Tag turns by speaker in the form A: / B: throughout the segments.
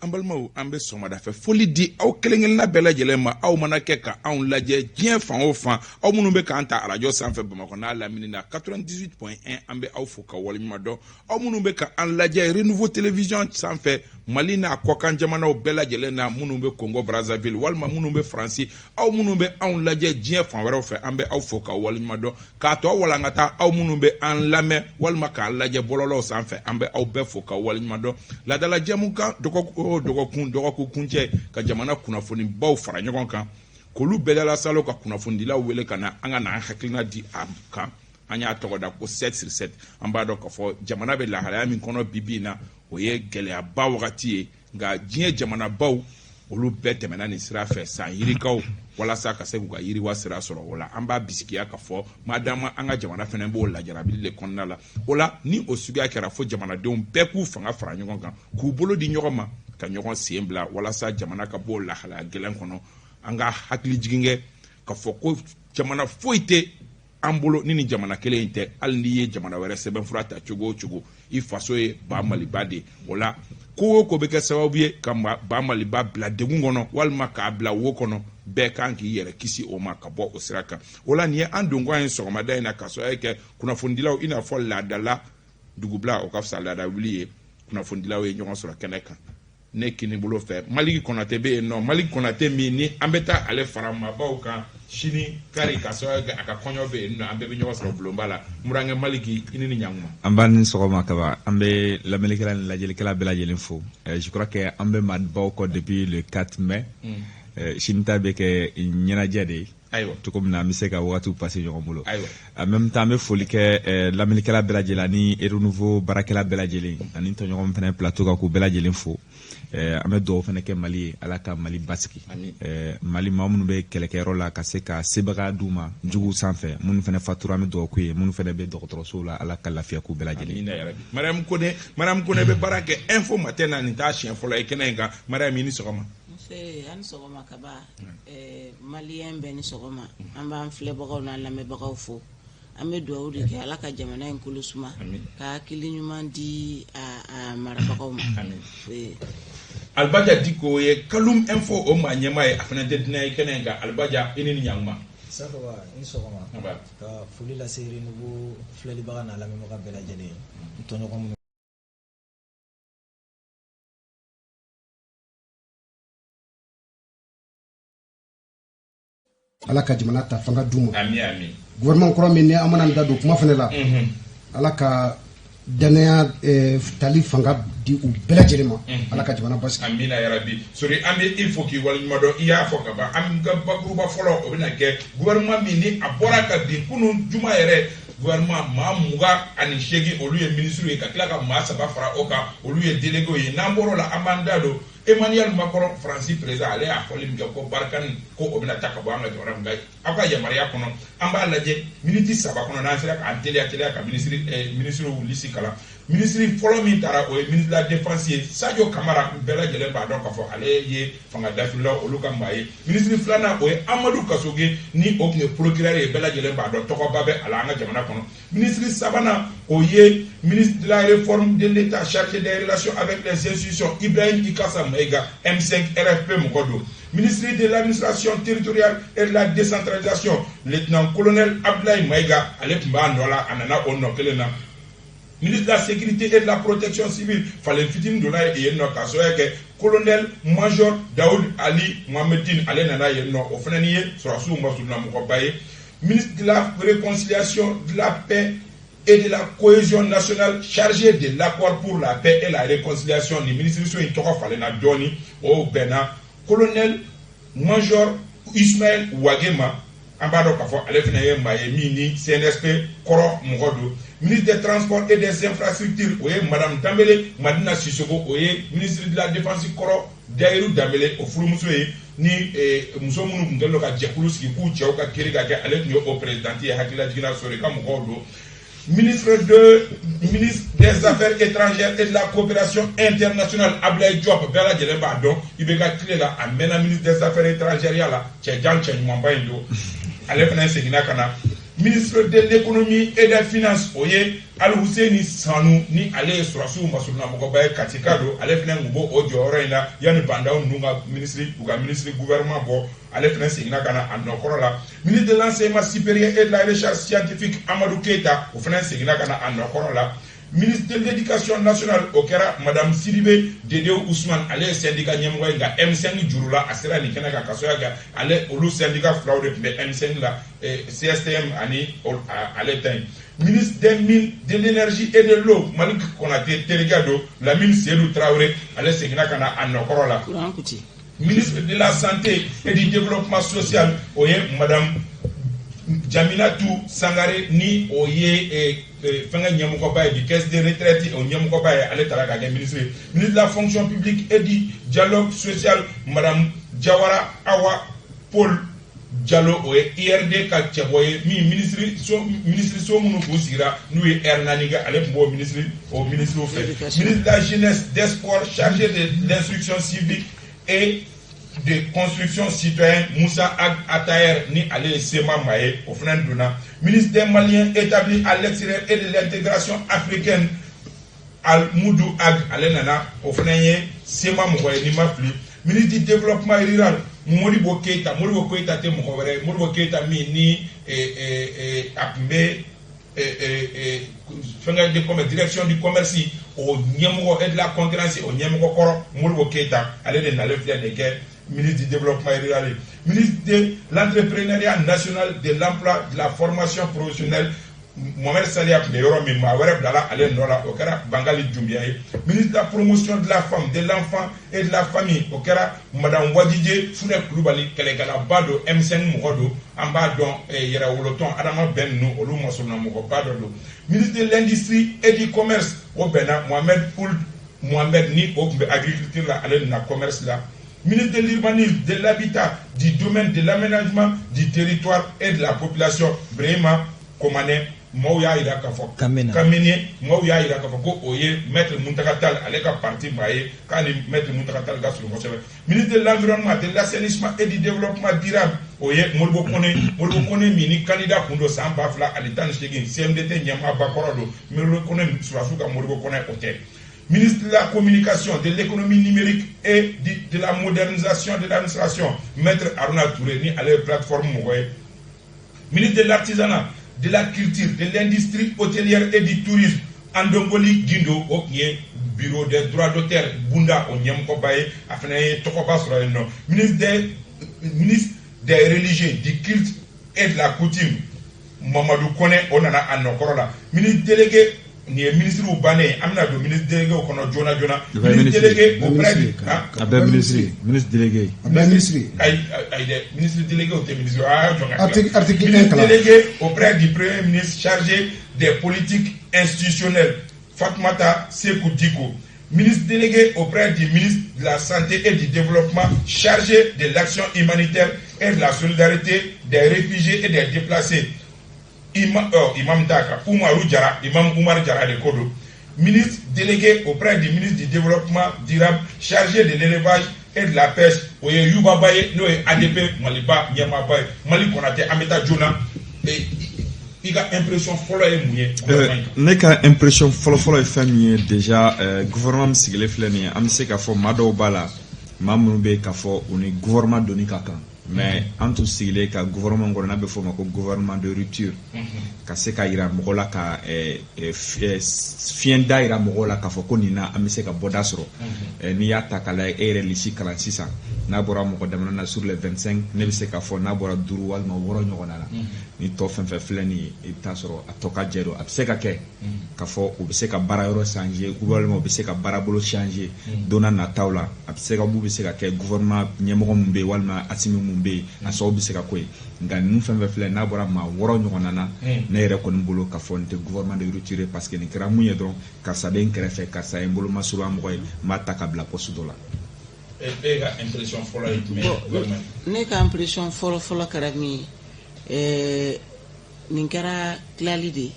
A: An balimaw, an bɛ sɔgɔmadafɛ foli di aw kelen-kelenna bɛɛ lajɛlen ma. Aw mana kɛ ka anw lajɛ diɲɛ fan o fan, aw minnu bɛ k'an ta arajo sanfɛ Bamakɔ n'a lamini na 98.1, an bɛ aw fo ka waleɲuman dɔn. Aw minnu bɛ ka an lajɛ Renouveau Télévision sanfɛ Mali n'a kɔkan jamanaw bɛɛ lajɛlen na, minnu bɛ Congo Brazzaville walima minnu bɛ Faransi, aw minnu bɛ anw lajɛ diɲɛ fan wɛrɛw fɛ, an bɛ aw fo ka waleɲuman dɔn. K'a tɔ walankata, aw minnu bɛ an lamɛn walima k'an lajɛ bɔlɔlɔw sanfɛ, an bɛ aw bɛɛ fo ka waleɲuman dɔn. Laadala jɛmukan, dɔgɔkun o dɔgɔkun, dɔgɔkun kuncɛ, ka jamana kunnafonibaw fara ɲɔgɔn kan k'olu bɛɛ dalasalo, ka kunnafonidilaw wele ka na an ka na an hakilina di a kan, an y'a tɔgɔ da ko 7 sur 7. An b'a dɔn k'a fɔ jamana bɛ lahalaya min kɔnɔ bi bi in na, o ye gɛlɛyaba wagati ye. Nka diɲɛ jamanabaw, olu bɛɛ tɛmɛna nin sira fɛ san yirikaw walasa ka se k'u ka yiriwa sira sɔrɔ. O la, an b'a bisigiya ka fɔ madama an ka jamana fana b'o lajarabili de kɔnɔna la. O la, ni o suguya kɛra, fo jamanadenw bɛɛ k'u fanga fara ɲɔgɔn kan, k'u bolo di ɲɔgɔn ma, ka ɲɔgɔn sen bila walasa jamana ka bɔ lahalaya gɛlɛn kɔnɔ. An ka hakili jigin kɛ ka fɔ ko jamana foyi tɛ an bolo ni nin jamana kelen in tɛ. Hali n'i ye jamana wɛrɛ sɛbɛnfura ta cogo o cogo, i faso ye ba Maliba de ye. O la, ko o ko bɛ kɛ sababu ye ka ba Maliba bila degun kɔnɔ walima k'a bila wo kɔnɔ, bɛɛ kan k'i yɛrɛ kisi o ma, ka bɔ o sira kan. O la, nin ye an donkɔ ye sɔgɔmada in na, ka sababu kɛ kunnafonidilaw, i n'a fɔ laadala dugubila, o ka fisa laada wuli ye. Kunnafonidilaw ye ɲɔgɔn sɔrɔ kɛnɛ kan. Ne kini bolo fɛ, Maliki Kɔnatɛ bɛ yen nɔ. Maliki Kɔnatɛ min ni an bɛ taa ale fara maabaw kan sini kari, ka sababu kɛ a ka kɔɲɔ bɛ yen nɔ, an bɛɛ bɛ ɲɔgɔn sɔrɔ bulonba la. N burankɛ Maliki, i ni ni ɲankuma.
B: An b'a ni sɔgɔma Kaba. An bɛ lamɛnnikɛla ni lajɛlikɛla bɛɛ lajɛlen fo. Je crois que an bɛ maabaw kɔ depuis le 4 mai. Sini ta bɛ kɛ ɲɛnajɛ de ye. Cogo min na an bɛ se ka wagatiw passer ɲɔgɔn bolo. En même temps, an bɛ foli kɛ lamɛnnikɛla bɛɛ lajɛlen ani Renouveau baarakɛla bɛɛ lajɛlen ani tɔɲɔgɔn fana plateau kan, k'u bɛɛ lajɛlen fo. An bɛ dugawu fana kɛ Mali ye, Ala ka Mali basigi. Mali maa minnu bɛ kɛlɛkɛyɔrɔ la, ka se ka sebaga d'u ma juguw sanfɛ, minnu fana fatura, an bɛ dugawu k'u ye, minnu fana bɛ dɔgɔtɔrɔsow la, Ala ka lafiya k'u bɛɛ lajɛlen.
A: Amina yarabi. Mariam Kone, Mariam Kone bɛ baara kɛ Info Matin na. Nin t'a siɲɛ fɔlɔ ye kɛnɛ in kan. Mariam, i ni sɔgɔma.
C: Nse, a ni sɔgɔma Kaba. Maliyɛn bɛɛ ni sɔgɔma. An b'an filɛbagaw n'an lamɛnbagaw fo. An bɛ dugawu de kɛ, Ala ka jamana in kolo suma, ka hakili ɲuman di a marabagaw ma.
A: Alibaja Diko ye Kalum Info o maa ɲɛmaa ye, a fana tɛ dunan ye kɛnɛ in kan. Alibaja, i ni ni ɲankuma.
D: Sakaba, i ni sɔgɔma. Ka foli lase Renouveau filɛlibaga n'a lamɛnbaga bɛɛ lajɛlen, n tɔɲɔgɔn minnu
E: Ala ka jamana ta fanga d'u ma.
A: Ami, ami.
E: Gouvernement kura min ni an mana da don kuma fana la, Ala ka danaya tali fanga di u bɛɛ lajɛlen ma. Ala ka jamana basigi.
A: Amina yarabi. Sori, an bɛ i fo k'i waleɲuman dɔn. I y'a fɔ ka ban, an ka bakuruba fɔlɔ, o bɛna kɛ gouvernement min ni a bɔra ka bin kunun juma yɛrɛ. Gouvernement maa 28, olu ye minisiriw ye, ka tila ka maa saba fara o kan, olu ye délégués ye. N'an bɔr'o la, an b'an da don Emmanuel Macron, Faransi président, ale y'a fɔli min kɛ ko Barkhane ko o bɛna ta ka bɔ an ka jamana kan. Aw ka yamaruya kɔnɔ, an b'a lajɛ miniti 3 kɔnɔ, n'an sera k'an teliya teliya ka minisiriw lisi kalan. Minisiri fɔlɔ min taara, o ye ministre de la défense ye, Sadio Kamara. Bɛɛ lajɛlen b'a dɔn k'a fɔ ale ye fanga dafirilaw olu ka maa ye. Minisiri filanan, o ye Amadu Kasoge, ni o tun ye procureur ye, bɛɛ lajɛlen b'a dɔn, tɔgɔba bɛ a la an ka jamana kɔnɔ. Minisiri sabanan, o ye ministre de la réforme de l'État chargé des relations avec les institutions, Ibrahim Ikassa Maïga, M5 RFP mɔgɔ don. Ministre de l'administration territoriale et de la décentralisation, lieutenant-colonel Abdoulaye Maïga, ale tun b'a nɔ la, a nana o nɔ kelen na. Ministre de la sécurité et de la protection civile, falen fitinin donna yen nɔ, k'a sababu kɛ colonel major Daoud Ali Mohamedine, ale nana yen nɔ, o fana ye sɔrɔdasiw masurunna mɔgɔba ye. Ministre de la réconciliation, de la paix et de la cohésion nationale, chargé de l'accord pour la paix et la réconciliation, ni ministre in tɔgɔ falenna dɔɔni, o bɛnna colonel major Ismaël Wagué ma. An b'a dɔn k'a fɔ ale fana ye maa ye min ni CNSP kɔrɔ mɔgɔ don. Ministre des transports et des infrastructures, o ye madame Danbele Madina Sissoko, o ye ministre de la défense kɔrɔ Dayiru Danbele o furumuso ye, ni muso minnu tun kɛlen don ka jɛkulu sigi k'u cɛw ka kiiri ka kɛ, ale tun ye o présidente ye. Hakilila sɔrɔ i ka mɔgɔw don. Ministre des affaires étrangères et de la coopération internationale, Ablaye Diop, bɛɛ lajɛlen b'a dɔn, i bɛ ka tile la, a mɛnna ministre des affaires étrangères ya la, cɛ jan cɛ ɲumanba in don, ale fana seginna ka na. Ministre Ministre de l'économie et des finances, o ye Alhusseini Sanu, ni ale ye sɔrɔsiw masurunamɔgɔba ye, Katika don. Ale fana tun b'o o jɔyɔrɔ in na yanni Bah N'Daw ninnu ka ministre, u ka ministre gouvernement bɔ. Ale fana seginna ka na a nɔkɔrɔ la. Ministre de l'enseignement supérieur et de la recherche scientifique, Amadou Keita, o fana seginna ka na a nɔkɔrɔ la. Ministre de l'éducation nationale, o kɛra madame Sidibe Dedew Ousmane. Ale ye syndicat ɲɛmɔgɔ ye, nka M5 juru la, a sera nin kɛnɛ kan ka sababu kɛ ale, olu syndicat filaw de tun bɛ M5 la, CSTM ani ale ta in. Ministre des mines, de l'énergie et de l'eau, Malik Konate terikɛ don, Lamine Seydou Traoré, ale seginna ka na a nɔkɔrɔ la.
C: Courant kuti.
A: Ministre de la santé et du développement social, o ye madame Jaminatou Sangare, ni o ye fɛnkɛ ɲɛmɔgɔba ye bi, caisse de retraite o ɲɛmɔgɔba ye, ale taara ka kɛ ministre ye. Ministre de la fonction publique et du dialogue social, madame Jawara Awa Paul Jalo, o ye IRD ka cɛbɔ ye, min ministre so, ministre so minnu kun sigira n'u ye R4 kɛ, ale tun b'o ministre, o ministre fɛ. Ministre de la jeunesse, des sports, chargé de l'instruction civique et de construction citoyenne, Moussa Ag Attaher, ni ale ye CMA maa ye, o fana donna. Ministre des Maliens établis à l'extérieur et de l'intégration africaine, Almoudou Ag, ale nana, o fana ye CMA mɔgɔ ye, n'i ma fili. Ministre du développement rural, Modibo Keita. Modibo Keita tɛ mɔgɔ wɛrɛ ye, Modibo Keita min ni a tun bɛ fɛnkɛ de commerce, direction du commerce o ɲɛmɔgɔ, et de la concurrence o ɲɛmɔgɔ kɔrɔ, Modibo Keita, ale de nalen filɛ nin kɛ ministre du développement rural. Ministre de l'entrepreneuriat national, de l'emploi, de la formation professionnelle, Mohamed Saliya tun bɛ yɔrɔ min, maa wɛrɛ bilala ale nɔ la, o kɛra Bangali Dunbiya ye. Ministre de la promotion de la femme, de l'enfant et de la famille, o kɛra madame Wajije Funɛ Kulubali, kɛlɛkɛlaba don, M5 mɔgɔ don, an b'a dɔn, yɛrɛwolotɔn Adama Bɛn ninnu, olu masurunna mɔgɔba dɔ don. Ministre de l'industrie et du commerce, o bɛnna Mohamed Ould Mohamed, ni o tun bɛ agriculture la, ale nana commerce la. Ministre de l'urbanisme, de l'habitat, du domaine, de l'aménagement du territoire et de la population, Brahima Komané, maaw y'a yira k'a fɔ Kamene, maaw y'a yira k'a fɔ ko o ye maître Muntaga Tall, ale ka parti maa ye, k'a ni maître Muntaga Tall ka surun kosɛbɛ. Ministre de l'environnement, de l'assainissement et du développement durable, o ye Modibo Kone. Modibo Kone min ni candidat kun don san 2018, CMDT ɲɛmaaba kɔrɔ don. Modibo Kone, surasiw ka Modibo Kone, o tɛ. Ministre de la communication, de l'économie numérique et de la modernisation de l'administration, maître Aruna Touré, ni ale ye plateforme mɔgɔ ye. Ministre de l'artisanat, de la culture, de l'industrie hôtelière et du tourisme, Andongoli Guindo, o tun ye bureau des droits d'auteur Bunda o ɲɛmɔgɔba ye, a fana ye tɔgɔba sɔrɔ yen nɔ. Ministre des religieux, du culte et de la coutume, Mamadou Kone, o nana a nɔkɔrɔ la. Ministre délégué, nin ye ministre bannen, an bɛna don ministre délégué kɔnɔ joona joona. Ministre délégué auprès du
B: A bɛɛ ministre, ministre délégué.
E: A bɛɛ ministre.
A: Ayi, ayi dɛ, ministre délégué o tɛ ministre, a y'a jɔ ka
E: tila. Article 1.
A: Ministre délégué auprès du premier ministre, chargé des politiques institutionnelles, Fatoumata Sekou Diko. Ministre délégué auprès du ministre de la Santé et du Développement, chargé de l'action humanitaire et de la solidarité, des réfugiés et des déplacés, Imam Daka, Oumarou Diarra, Imam Oumar Diarra de Kodo. Ministre délégué auprès du ministre du Développement durable, chargé de l'élevage et de la pêche, o ye Yuba Ba ye, n'o ye ADP Maliba ɲɛmaaba ye. Mali Konatɛ, an bɛ taa joona. I ka impression fɔlɔ ye mun ye?
B: Ne ka impression fɔlɔ-fɔlɔ ye fɛn min ye, déjà gouvernement min sigilen filɛ nin ye, an bɛ se k'a fɔ maa dɔw b'a la, maa minnu bɛ yen k'a fɔ u ni gouvernement donni ka kan, mais an tun sigilen ka gouvernement kɔnɔ, n'a bɛ fɔ o ma ko gouvernement de rupture, ka se ka yira mɔgɔ la, ka fiɲɛ da yira mɔgɔw la k'a fɔ ko nin na an bɛ se ka bɔda sɔrɔ. N'i y'a ta k'a lajɛ, e yɛrɛ lisi kalan sisan, n'a bɔra mɔgɔ damadɔ na sur les 25, ne bɛ se k'a fɔ n'a bɔra duuru walima wɔɔrɔ ɲɔgɔnna la, ni tɔ fɛn fɛn filɛ nin ye, i bɛ taa sɔrɔ a tɔ ka jɛ don. A bɛ se ka kɛ k'a fɔ u bɛ se ka baara yɔrɔ changer, walima u bɛ se ka baarabolo changer don n'a nataw la. A bɛ se ka mun bɛ se ka kɛ, gouvernement ɲɛmɔgɔ min bɛ yen walima Assimi mun bɛ yen, a sababu bɛ se ka ko ye. Nka ninnu fɛn fɛn filɛ, n'a bɔra maa wɔɔrɔ ɲɔgɔnna na, ne yɛrɛ kɔni bolo k'a fɔ nin tɛ gouvernement de rupture, parce que nin kɛra mun ye dɔrɔn, karisa bɛ n kɛrɛfɛ, karisa ye n bolo masurunya mɔgɔ ye, n b'a ta ka bila poste dɔ la.
A: E ka impression fɔlɔ ye jumɛn ye gouvernement?
C: Ne ka impression fɔlɔ fɔlɔ kɛra min ye, nin kɛra tilali de ye.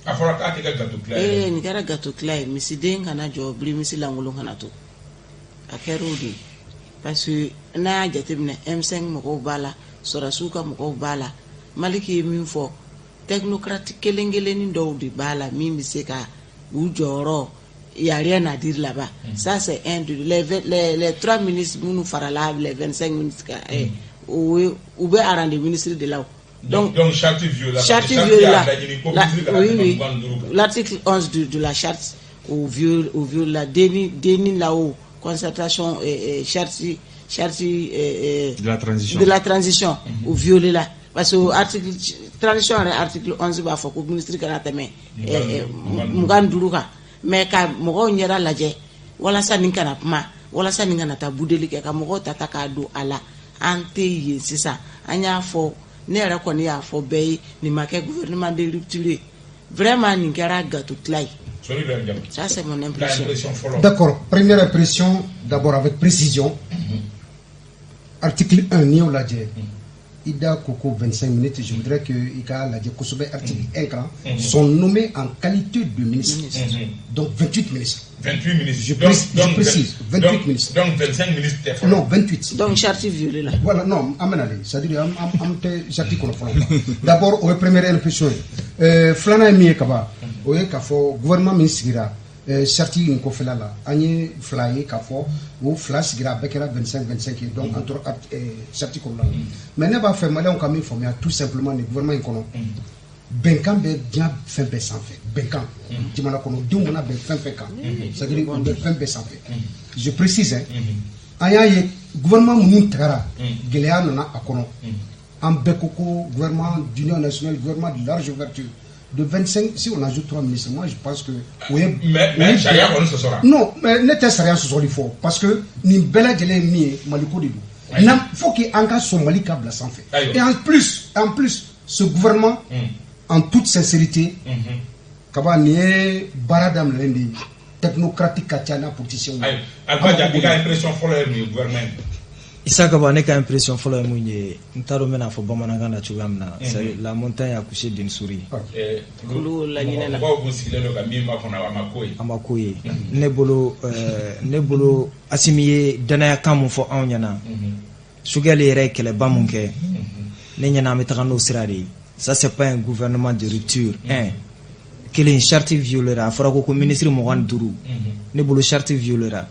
A: A fɔra k'a tɛ kɛ gâteau tila ye.
C: Ee, nin kɛra gâteau tila ye, misiden kana jɔ, birimisi lankolon kana to. A kɛra o de ye, parce que n'a y'a jateminɛ, M5 mɔgɔw b'a la, sɔrɔdasiw ka mɔgɔw b'a la. Maliki ye min fɔ, technocrate kelen kelennin dɔw de b'a la min bɛ se ka u jɔyɔrɔ, y a rien à dire là-bas. Ça, c'est un de les trois ministres minnu farala les 25 ministres kan, u bɛ rang de ministre de la o.
A: Donc charte violée.
C: Charte violée la, oui, l'article 11 de la charte au viol la deni deni là-haut, concertation, charte
B: de la transition.
C: De la transition, o violé la, parce que article transition yɛrɛ, article 11 b'a fɔ ko ministre kana tɛmɛ 25 kan. Mais ka mɔgɔw ɲɛda lajɛ walasa nin kana kuma, walasa nin kana taa budeli kɛ ka mɔgɔw ta ta k'a don a la, an tɛ yen sisan. An y'a fɔ, ne yɛrɛ kɔni y'a fɔ bɛɛ ye, nin ma kɛ gouvernement de rupture ye. Vraiment, nin kɛra gâteau tila ye. Ça, c'est mon impression.
E: D'accord. Première impression, d'abord avec précision. Article 1, n'i y'o lajɛ, i da ko ko 25 minutes, je voudrais que i k'a lajɛ kosɛbɛ. Article 1 kan, sont nommés en qualité de ministre. Donc 28 ministres.
A: 28 ministres.
E: Je précise, je précise, 28 ministres.
A: Donc 25 ministres tɛ fɔlɔ.
E: Non, 28.
C: Donc charte violée la.
E: Voilà, non, an bɛna de, c'est-à-dire an tɛ charte kɔnɔ fɔlɔ quoi. D'abord, o ye première impression ye. Filanan ye min ye kaba, o ye k'a fɔ gouvernement min sigira charte in kɔfɛla la, an ye fila ye k'a fɔ o fila sigira, a bɛɛ kɛra 25 25 ye. Donc an tora charte kɔnɔna la. Mais ne b'a fɛ maliyɛnw ka min faamuya tout simplement, nin gouvernement in kɔnɔ, bɛnkan bɛ diɲɛ fɛn bɛɛ sanfɛ. Bɛnkan, jamana kɔnɔdenw mana bɛn fɛn fɛn kan, c'est à dire u bɛ fɛn bɛɛ sanfɛ. Je précise, hein, an y'a ye gouvernement minnu tagara, gɛlɛya nana a kɔnɔ. An bɛɛ ko ko gouvernement d'union nationale, gouvernement de large ouverture de 25, si on ajoute 3 ministres, moi je pense que o ye
A: Mais sariya kɔni sɔsɔra.
E: Non, mais ne tɛ sariya sɔsɔli fɔ, parce que nin bɛɛ lajɛlen ye min ye, Maliko de don. Na faut que an ka sɔn Mali ka bila sanfɛ. Et en plus, ce gouvernement, en toute sincérité, kaba, nin ye baara daminɛlen de ye, technocratique ka ca n'a politicien ye.
A: Ayiwa, Alpha Dia, i ka impression fɔlɔ ye mun ye gouvernement in?
D: Issa Kaba, ne ka impression fɔlɔ ye mun ye, n t'a dɔn n bɛna fɔ bamanankan na cogoya min na, c'est la montagne a accouché d'une souris.
C: Olu laɲinɛ na.
A: Mɔgɔw kun sigilen don ka min makɔnɔ, a ma ko ye.
D: A ma ko ye. Ne bolo, Assimi ye danayakan mun fɔ anw ɲɛna, Choguel yɛrɛ ye kɛlɛba mun kɛ, ne ɲɛna an bɛ taga n'o sira de ye. Ça, c'est pas un gouvernement de rupture. Un kelen, charte violera. A fɔra ko ministre 25, ne bolo charte violera.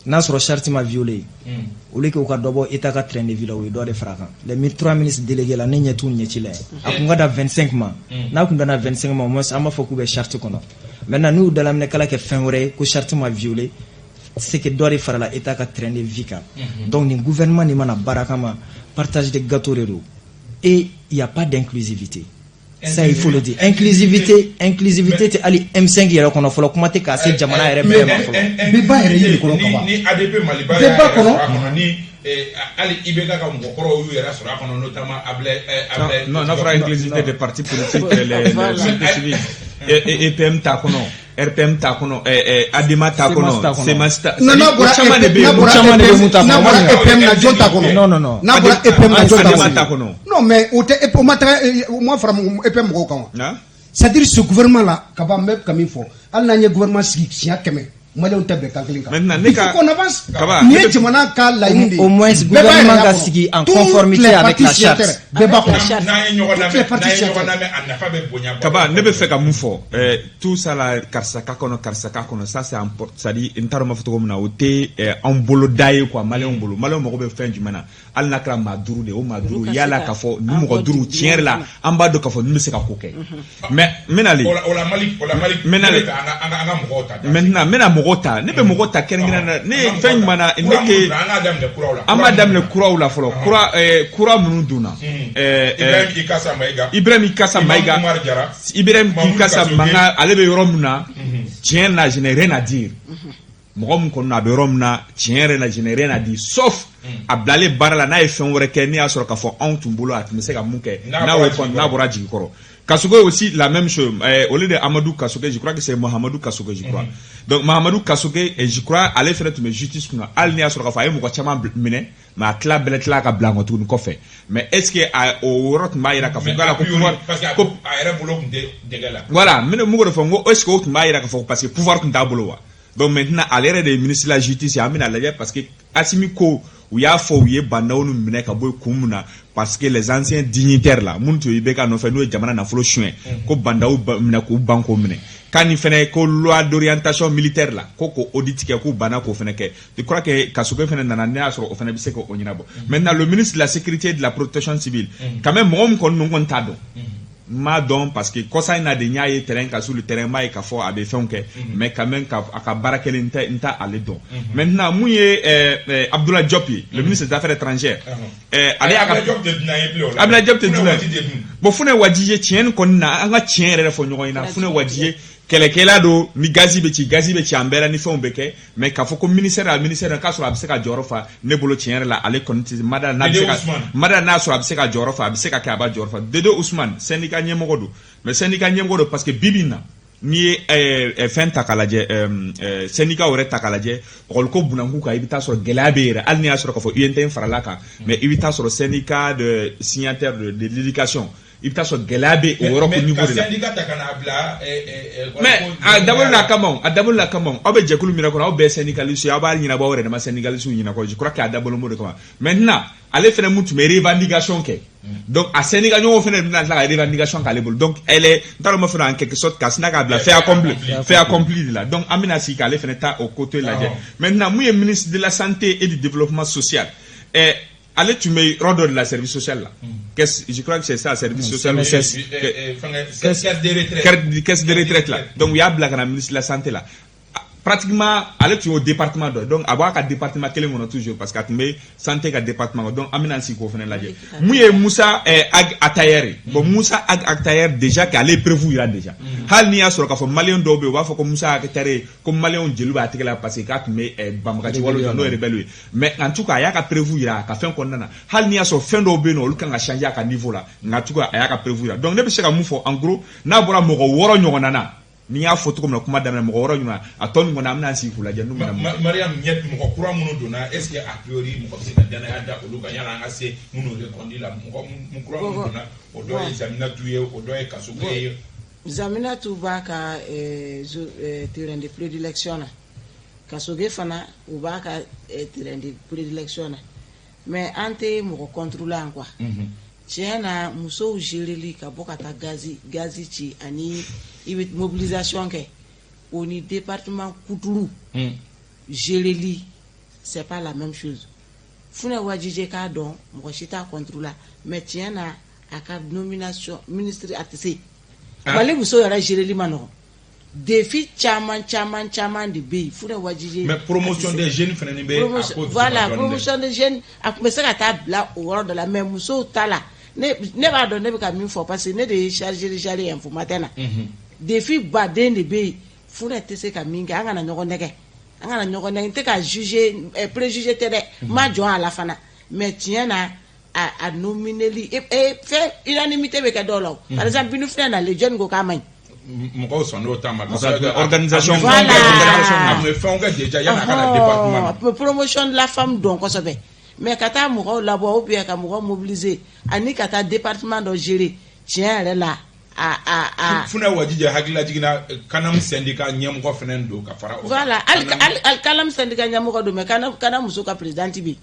D: N'a sɔrɔ charte ma violé, au lieu que u ka dɔ bɔ état ka train de vie la, u ye dɔ de fara a kan. Les trois ministres délégués la, ne ɲɛ t'u ɲɛci la ye. A kun ka da 25 ma. N'a kun danna 25 ma, au moins an b'a fɔ k'u bɛ charte kɔnɔ. Maintenant, n'u y'u dalaminɛkala kɛ fɛn wɛrɛ ye ko charte ma violé, c'est que dɔ de farala état ka train de vie kan. Donc nin gouvernement nin mana baara kama, partage de gâteau de don, et il y a pas d'inclusivité. Ça, il faut le dire. Inclusivité, inclusivité tɛ hali M5 yɛrɛ kɔnɔ fɔlɔ, kuma tɛ k'a se jamana yɛrɛ bɛɛ ma fɔlɔ.
E: Bɛɛ b'a yɛrɛ ye nin kɔnɔ kaban.
A: Ni ADP Maliba
E: Bɛɛ b'a
A: y'a yɛrɛ
E: kɔnɔ.
A: sɔrɔ a kɔnɔ, ni hali IBK ka mɔgɔkɔrɔw y'u yɛrɛ sɔrɔ a kɔnɔ, notamment Ablaye.
B: Non, n'a fɔra inclusivité des partis politiques, les sociétés civiles, EPM t'a kɔnɔ, RPM t'a kɔnɔ, ADEMA t'a kɔnɔ, CMAS t'a
E: Non, n'a bɔra
B: caman de bɛ yen.
E: n'a bɔra
D: Caman de bɛ mun t'a
E: n'a
D: kɔnɔ.
E: bɔra EPM na, jɔn t'a kɔnɔ?
D: Non, non, non.
E: N'a bɔra EPM na, jɔn t'a
B: ADEMA t'a
E: kɔnɔ?
B: kɔnɔ.
E: Non, mais o tɛ, o ma taga, o ma fara EPM mɔgɔw kan wa?
B: Hein?
E: C'est-à-dire, ce gouvernement là kaba, n bɛ ka min fɔ, hali n'an ye gouvernement sigi siɲɛ 100, maliyɛnw tɛ bɛn kan kelen kan.
B: Maintenant, ne
E: Il faut qu'on avance.
B: Kaba,
E: Nin
B: ne
E: ye jamana ka laɲini de ye.
D: Au moins,
E: Bɛɛ b'a
D: gouvernement
E: yɛrɛ
D: ka
E: kɔnɔ.
D: sigi en
E: Toutes
D: conformité
E: les
D: avec
E: parties
D: la charte.
E: signataires, bɛɛ b'a
C: Avec la
E: kɔnɔ.
C: charte.
A: N'an ye ɲɔgɔn
E: Toutes les
A: lamɛn,
E: parties
A: n'an ye ɲɔgɔn
E: signataires.
A: lamɛn, a nafa bɛ bonya.
B: Kaba, ne bɛ fɛ ka mun fɔ, tout ça la, karisa ka kɔnɔ, karisa ka kɔnɔ, ça c'est important. C'est à dire, n t'a dɔn n b'a fɔ cogo min na, o tɛ anw bolo da ye quoi. Maliyɛnw bolo, maliyɛnw mago bɛ fɛn jumɛn na? Hali n'a kɛra maa 5 de ye, o maa 5,
C: ka se
B: yala
C: ka
B: k'a fɔ nin
C: an
B: mɔgɔ
C: bɔ
B: 5, tiɲɛ yɛrɛ la,
C: dingɛ.
B: An b'a dɔn k'a fɔ ninnu bɛ se ka ko kɛ. Mais n bɛna le
A: O la Mali, o la Mali,
B: N bɛna
A: ne
B: le
A: bɛ fɛ an ka mɔgɔw ta.
B: Maintenant, n bɛna mɔgɔw ta, ne bɛ mɔgɔw ta kɛrɛnkɛrɛnnenya la. Ne ye fɛn jumɛn na, ne tɛ
A: An k'a daminɛ kuraw la.
B: An b'a daminɛ kuraw la fɔlɔ. Kura minnu donna,
A: Ibrahim Ikasa Mayiga.
B: Ibrahim Ikasa Mayiga.
A: Umar Jara.
B: Ibrahim
A: Mahmoud
B: Ikasa
A: Kassogué.
B: Manga, ale bɛ yɔrɔ min na, tiɲɛ na, je n'ai rien à dire. Mɔgɔ min kɔni, a bɛ yɔrɔ min na, tiɲɛ yɛrɛ la, je n'ai rien à dire, sauf a bilalen baara la, n'a ye fɛn wɛrɛ kɛ, ne y'a sɔrɔ k'a fɔ anw tun bolo, a tun bɛ se ka mun kɛ.
A: N'a
B: n'a
A: bɔra
B: y'o kɔni, n'a
A: jigi kɔrɔ.
B: Bɔra jigi kɔrɔ. Kassogué aussi, la même chose. Au lieu de Amadou Kassogué, je crois que c'est Mohamedou Kassogué, je crois. Donc Mohamedou Kassogué, et je crois, ale fɛnɛ tun bɛ justice kunna. Hali n'i y'a sɔrɔ k'a fɔ a ye mɔgɔ caman minɛ, mais a tila bɛɛ tila ka bila nkɔ tuguni kɔfɛ. Mais est-ce que a o yɔrɔ tun b'a yira k'a fɔ k'a la ko pouvoir
A: parce que
B: ko
A: a yɛrɛ bolo tun tɛ dɛgɛ la.
B: Voilà, n bɛna mun de fɔ, n ko est-ce que o tun b'a yira k'a fɔ parce que pouvoir tun t'a bolo wa? Donc maintenant, ale yɛrɛ de ye ministre de la Justice ye. An bɛna lajɛ, parce que Assimi ko u y'a fɔ u ye Bah N'Daw minɛ ka bɔ yen kun min na, parce que les anciens dignitaires là, minnu tun ye IBK nɔfɛ, n'o ye jamana nafolo suɲɛ, ko Bah N'Daw minɛ k'u ban k'o minɛ, k'a ni fɛnɛ ko loi d'orientation militaire la, ko k'o audit kɛ, k'u banna k'o fɛnɛ kɛ. Je crois que Kasoge fɛnɛ nana, ne y'a sɔrɔ o fɛnɛ bɛ se k'o ɲɛnabɔ. Maintenant, le ministre de la Sécurité et de la Protection civile, quand même, mɔgɔ min kɔni ninnu kɔni t'a dɔn, n m'a dɔn, parce que kɔsa in na de n y'a ye terrain kan, sur le terrain, n b'a ye k'a fɔ a bɛ fɛnw kɛ, mais quand même, ka a ka baara kɛlen, n t'a ale dɔn. Maintenant, mun ye Abdoulaye Diop ye, le ministre des Affaires étrangères, ale y'a ka
A: Abdoulaye Diop tɛ dunan ye bilen o la.
B: Abdoulaye Diop tɛ
A: Funɛ
B: dunan
A: Waji
B: ye.
A: de dun.
B: Bon, Funɛ Waji ye, tiɲɛ nin kɔni na, an ka tiɲɛ yɛrɛ fɔ ɲɔgɔn ɲɛna, Funɛ Waji ye kɛlɛkɛla don. Ni gazi bɛ ci, gazi bɛ ci an bɛɛ la, ni fɛnw bɛ kɛ, mais k'a fɔ ko ministère la, ministère la, k'a sɔrɔ a bɛ se ka jɔyɔrɔ fa, ne bolo, tiɲɛ yɛrɛ la, ale kɔni tɛ mada n'a bɛ se
A: Dede
B: ka
A: Ousmane.
B: Mada n'a sɔrɔ a bɛ se ka jɔyɔrɔ fa, a bɛ se ka kɛ a b'a jɔyɔrɔ fa. Dede Ousmane, syndicat ɲɛmɔgɔ don, mais syndicat ɲɛmɔgɔ don parce que bi bi in na, n'i ye fɛn ta k'a lajɛ, syndicat yɛrɛ ta k'a lajɛ, école ko bunakun kan, i bɛ taa sɔrɔ gɛlɛya bɛ yen yɛrɛ. Hali n'i y'a sɔrɔ k'a fɔ UNTM farala kan, mais i bɛ taa sɔrɔ syndicat de signataire de l'éducation, i bɛ taa sɔrɔ gɛlɛya bɛ o yɔrɔ ko niveau de la.
A: Ka syndicat ta ka n'a bila
B: Mais a dabɔlen la kama o, a dabɔlen la kama o, aw bɛ jɛkulu min kɔnɔ, aw bɛɛ syndicaliste ye, aw b'a ɲɛnabɔ aw yɛrɛ dama syndicaliste ɲɛna. Je crois que a dabɔlen b'o de kama. Maintenant, ale fɛnɛ mun tun bɛ revendication kɛ, donc a syndicat ɲɔgɔnw fɛnɛ bɛna tila ka revendication k'ale bolo. Donc elle est, n t'a dɔn n b'a fɔ, en quelque sorte, ka sina k'a bila fait accompli, fait accompli de la. Donc an bɛna sigi k'ale fɛnɛ ta o côté lajɛ. Maintenant, mun ye ministre de la Santé et du Développement social, ale tun bɛ yɔrɔ dɔ de la, service social la, caisse, je crois que c'est ça, service social ou
D: CNSS.
A: Caisse de retraite.
B: Caisse de retraite la. Donc u y'a bila ka na ministre de la Santé la. Pratiquement, ale tun y'o département dɔ ye, donc a b'a ka département kelen kɔnɔ toujours, parce que a tun bɛ santé ka département kɔnɔ. Donc an bɛna sigi k'o fana lajɛ. Mun ye Musa Ag Atayer ye? Bon, Musa Ag Atayer, déjà k'ale ye preuve yira déjà. Hali n'i y'a sɔrɔ k'a fɔ maliyɛn dɔw bɛ yen, u b'a fɔ ko Musa Ag Atayer, ko maliyɛnw jeli b'a tɛgɛ la parce que k'a tun bɛ banbagaci walew la, n'o ye rebelle ye, mais en tout cas, a y'a ka preuve yira a ka fɛn kɔnɔna na. Hali n'i y'a sɔrɔ fɛn dɔw bɛ yen nɔ, olu kan ka changer a ka niveau la, nka en tout cas, a y'a ka preuve yira. Donc ne bɛ se ka mun fɔ en gros, n'a bɔra mɔgɔ 6 ɲɔgɔnna na, n'i y'a fɔ cogo min na kuma daminɛ, mɔgɔ 6 ɲɔgɔnna, a tɔ nin kɔni, an bɛna sigi k'u lajɛ n'u bɛna mun kɛ.
A: Mariam ɲɛ, mɔgɔ kura minnu donna, est ce que a priori mɔgɔ bɛ se ka danaya da olu kan yanni an ka se minnu reconduit la? Mɔgɔ mun kura minnu donna, o dɔ ye Zaminatu ye, o dɔ ye Kasoge ye.
C: Zaminatu b'a ka terrain de prédilection na, Kasoge fana u b'a ka terrain de prédilection na, mais an tɛ mɔgɔ contre la yan quoi. Tiɲɛ na, musow géreli ka bɔ ka taa gazi ci ani i bɛ mobilisation kɛ, o ni département kuturu géreli, c'est pas la même chose. Funɛ Wajije k'a dɔn, mɔgɔ si t'a contre la, mais tiɲɛ na, a ka nomination ministre, a tɛ se. Mali muso yɛrɛ géreli ma nɔgɔn, défi caman caman caman de bɛ yen. Funɛ Wajije
A: Mais promotion des jeunes fana bɛ a ko.
C: Voilà, promotion des jeunes, a tun bɛ se ka taa bila o yɔrɔ dɔ la, mais musow ta la, ne b'a dɔn ne bɛ ka min fɔ, parce que ne de ye chargé de chargé Info Matin na. Défi baden de bɛ yen, Funɛ tɛ se ka min kɛ. An kana ɲɔgɔn nɛgɛ, an kana ɲɔgɔn nɛgɛ. N tɛ ka juger, préjugé tɛ dɛ, n ma jɔn a la fana, mais tiɲɛ na, a nomineli fɛn unanimité bɛ kɛ dɔw la o. Par exemple, Binu filɛ nalen, jɔnni ko k'a man ɲi?
A: Mɔgɔw sɔnn'o ta ma.
B: Organisation.
C: Voilà.
A: A tun bɛ fɛnw kɛ déjà yanni a ka na département na.
C: A tun bɛ promotion de la femme dɔn kosɛbɛ, mais ka taa mɔgɔw labɔ ou bien ka mɔgɔw mobiliser ani ka taa département dɔ gérer, tiɲɛ yɛrɛ la, a
A: Funɛ Wajije hakilila jiginna, Kanam syndicat ɲɛmɔgɔ fana don ka fara o kan.
C: Voilà, hali Kanam syndicat ɲɛmɔgɔ don, mais Kanam muso ka présidente bɛ yen,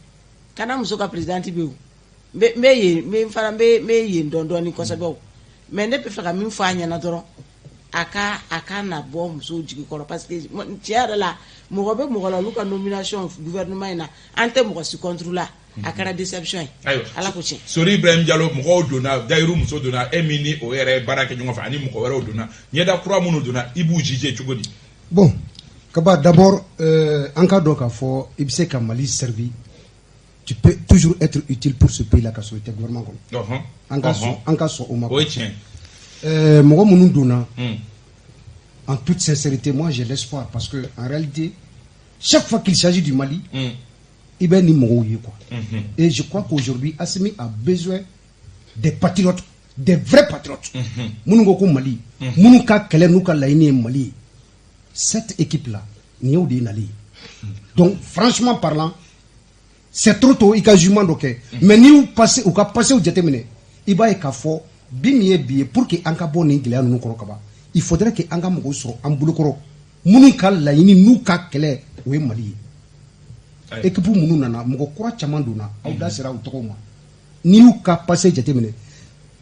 C: Kanam muso ka présidente bɛ yen o. N bɛ yen, n bɛ n fana n bɛ yen dɔn dɔɔni kosɛbɛ o. Mais ne bɛ fɛ ka min fɔ a ɲɛna dɔrɔn, a ka na bɔ musow jigi kɔrɔ, parce que tiɲɛ yɛrɛ la, mɔgɔ bɛ mɔgɔ la, olu ka nomination gouvernement in na, an tɛ mɔgɔ si contre la, a kɛra déception ye.
A: Ayiwa.
C: Ala ko tiɲɛ.
A: Sori Ibrahim Jalo, mɔgɔw donna, Dayiru muso donna, e min ni o yɛrɛ ye baara kɛ ɲɔgɔn fɛ, ani mɔgɔ wɛrɛw donna, ɲɛda kura minnu donna, i b'u juger cogo di?
E: Bon, Kaba, d'abord, an ka dɔn k'a fɔ i bɛ se ka Mali servi, tu peux toujours être utile pour ce pays là ka sɔrɔ i tɛ gouvernement kɔnɔ. An ka sɔn o ma.
A: O ye tiɲɛ.
E: Mɔgɔ minnu donna, en toute sincérité, moi j'ai l'espoir, parce que en réalité, chaque fois qu'il s'agit du Mali, i bɛ ni mɔgɔw ye quoi. Et je crois qu'aujourd'hui, Assimi a besoin des patriotes, des vrais patriotes, minnu ko ko Mali, minnu ka kɛlɛ n'u ka laɲini ye Mali ye. Cette équipe là, nin y'o de ye nali ye. Donc franchement parlant, c'est trop tôt i ka jugement dɔ kɛ, mais n'i y'u passé, u ka passéw jateminɛ, i b'a ye k'a fɔ bi min ye bi ye, pour que an ka bɔ nin gɛlɛya ninnu kɔnɔ kaban, il faudrait que an ka mɔgɔw sɔrɔ an bolokɔrɔ. Minnu ka laɲini n'u ka kɛlɛ, o ye Mali ye. Équipe minnu nana, mɔgɔ kura caman donna, aw da sera u tɔgɔw ma. N'i y'u ka passé jateminɛ,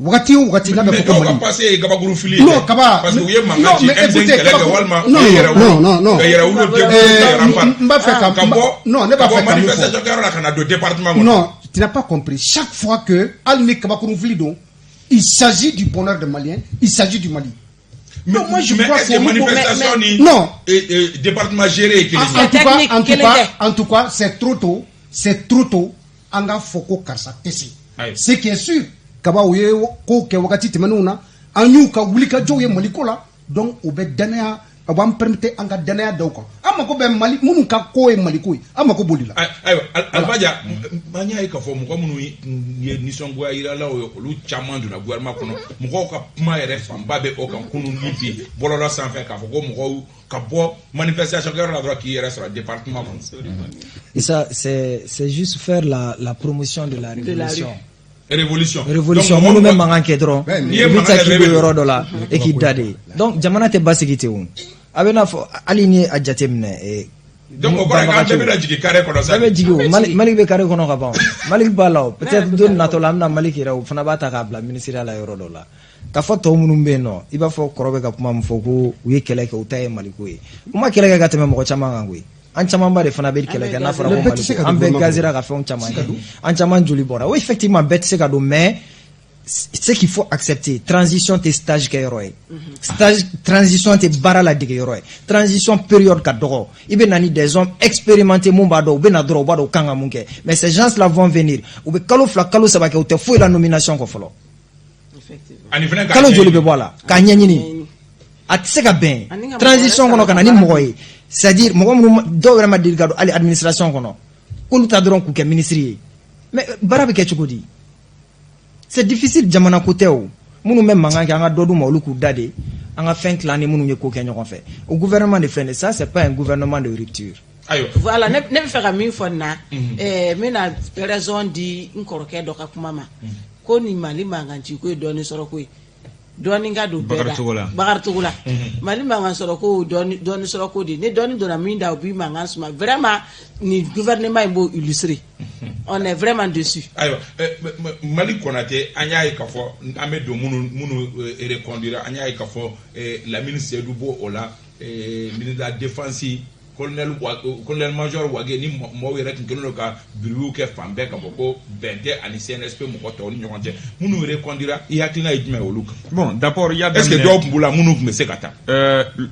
E: wagati o wagati n'a bɛ fɔ ko Mali.
A: Mais dɔw ka passé ye gabakuru fili ye.
E: Non, Kaba.
A: Parce que u ye mankan ci M5 kɛlɛ kɛ walima
E: non,
A: u ye yɛrɛ
E: non, non, non.
A: ka yɛrɛwolo
E: découvrir. N b'a fɛ ka
A: ka bɔ
E: non, ne b'a
A: ka
E: fɛ
A: bɔ
E: ka min fɔ.
A: Manifestation kɛyɔrɔ la ka na don département kɔnɔ.
E: Non, tu n'as pas compris. Chaque fois que hali ni kabakuru fili don, il s'agit du bonheur des Maliens, il s'agit du Mali.
A: Mais,
E: non, moi je
A: mais
E: crois
A: est-ce que manifestation ni
E: non.
A: Et département géré ye kelen ye?
E: En tout cas,
C: Technique,
E: en tout
C: kelen
E: cas,
C: tɛ.
E: en tout cas, c'est trop tôt, c'est trop tôt. An ka fɔ ko karisa tɛ se.
A: Ayi.
E: Ce qui est sûr, Kaba, u ye kow kɛ wagati tɛmɛnenw na, an y'u ka wulikajɔw ye Maliko la, donc u bɛ danaya, a b'an permettre an ka danaya da u kan. An mako bɛ Mali minnu ka ko ye Maliko ye, an mako b'o de la.
A: Ayiwa, Alifa Dia, an y'a ye k'a fɔ mɔgɔ minnu ye nisɔngoya yiralaw ye, olu caman donna gouvernement kɔnɔ. Mɔgɔw ka kuma yɛrɛ fanba bɛ o kan kunun ni bi bɔlɔlɔ sanfɛ, k'a fɔ ko mɔgɔw ka bɔ manifestation kɛyɔrɔ la dɔrɔn k'i yɛrɛ sɔrɔ département kɔnɔ.
D: Et ça, c'est juste faire la promotion de la
C: De la
D: révolution.
A: Révolution.
D: Révolution.
A: Donc,
D: minnu bɛ
A: mɔgɔ
D: mankan kɛ dɔrɔn,
A: N'i ye
D: u bɛ
A: mankan
D: taa
A: kɛ
D: k'i
A: dɔrɔn, i
D: bɛ
A: bɛ
D: yɔrɔ dɔ la e k'i da de. Donc jamana tɛ basigi ten o. A bɛ n'a fɔ hali ni ye a jateminɛ
A: Donc o kɔrɔ ye k'an bɛɛ bɛna jigin carré kɔnɔ sa.
D: Bɛɛ bɛ jigin o. Mali bɛ carré kɔnɔ ka ban o. Mali b'a la o. Peut-être don natɔ la, an bɛna Mali yɛrɛ, o fana b'a ta k'a bila ministériya la yɔrɔ dɔ la. K'a fɔ tɔw minnu bɛ yen nɔ, i b'a fɔ kɔrɔ bɛ ka kuma min fɔ ko u ye kɛlɛ kɛ, u ta ye Maliko ye. U ma kɛlɛ kɛ ka tɛmɛ mɔgɔ caman kan koyi. An camanba de fana bɛ kɛlɛ kɛ n'a fɔra ko
E: Bɛɛ tɛ se
D: Maliko.
E: ka
D: An
E: don
D: bɛɛ
E: gouvernement
D: gazera ka fɛnw caman kɛ, an caman joli bɔra. Oui, effectivement, bɛɛ tɛ se ka don, mais ce qu'il faut accepter, transition tɛ stage kɛ yɔrɔ ye, stage transition tɛ baara ladege yɔrɔ ye. Transition période ka dɔgɔ. I bɛ na ni des hommes expérimentés mun b'a dɔn, u bɛ na dɔrɔn, u b'a dɔn u kan ka mun kɛ. Mais ces gens là vont venir, u bɛ kalo 2, kalo 3 kɛ, u tɛ foyi la nomination kɔ fɔlɔ.
C: Effectivement.
A: Ani fɛnɛ k'a
D: Kalo joli
A: ɲɛɲini.
D: bɛ bɔ a la k'a ɲɛɲini? A tɛ se ka bɛn
C: Ani ka mɔgɔ
D: transition
C: wɛrɛ
D: kɔnɔ ka na ni
C: sara.
D: mɔgɔ ye, c'est à dire mɔgɔ minnu dɔw yɛrɛ ma deli ka don hali administration kɔnɔ, k'olu ta dɔrɔn k'u kɛ ministre ye. Mais baara bɛ kɛ cogo di? C'est difficile. Jamana ko tɛ o. Minnu bɛ mankan kɛ, an ka dɔ d'u ma, olu k'u da de. An ka fɛn tila ni minnu ye ko kɛ ɲɔgɔn fɛ, o gouvernement de filɛ nin ye. Ça, c'est pas un gouvernement de rupture.
A: Ayiwa.
C: Voilà, ne bɛ fɛ ka min fɔ nin na, n bɛna raison di n kɔrɔkɛ dɔ ka kuma ma ko nin Mali mankanci ko ye dɔɔnin sɔrɔ ko ye, dɔɔnin ka don bɛɛ da.
B: Bakari Togola.
C: Bakari Togola. Mali mankan sɔrɔ ko dɔɔnin dɔɔnin sɔrɔ ko de, ni dɔɔnin donna min da, o b'i mankan suma. Vraiment, nin gouvernement in b'o illustrer, on est vraiment dessus.
A: Ayiwa, Mali Konate, an y'a ye k'a fɔ an bɛ don minnu reconduire, an y'a ye k'a fɔ Lamine Seydou b'o o la, ministre de la Défense, colonel major Wage, ni mɔgɔw yɛrɛ tun kɛlen don ka bruit kɛ fan bɛɛ k'a fɔ ko bɛn tɛ ani CNSP mɔgɔ tɔw ni ɲɔgɔn cɛ. Minnu reconduire, i hakilina ye jumɛn ye olu kan?
B: Bon, d'abord, il y a
A: Est ce que dɔw tun b'u la minnu tun bɛ se ka taa?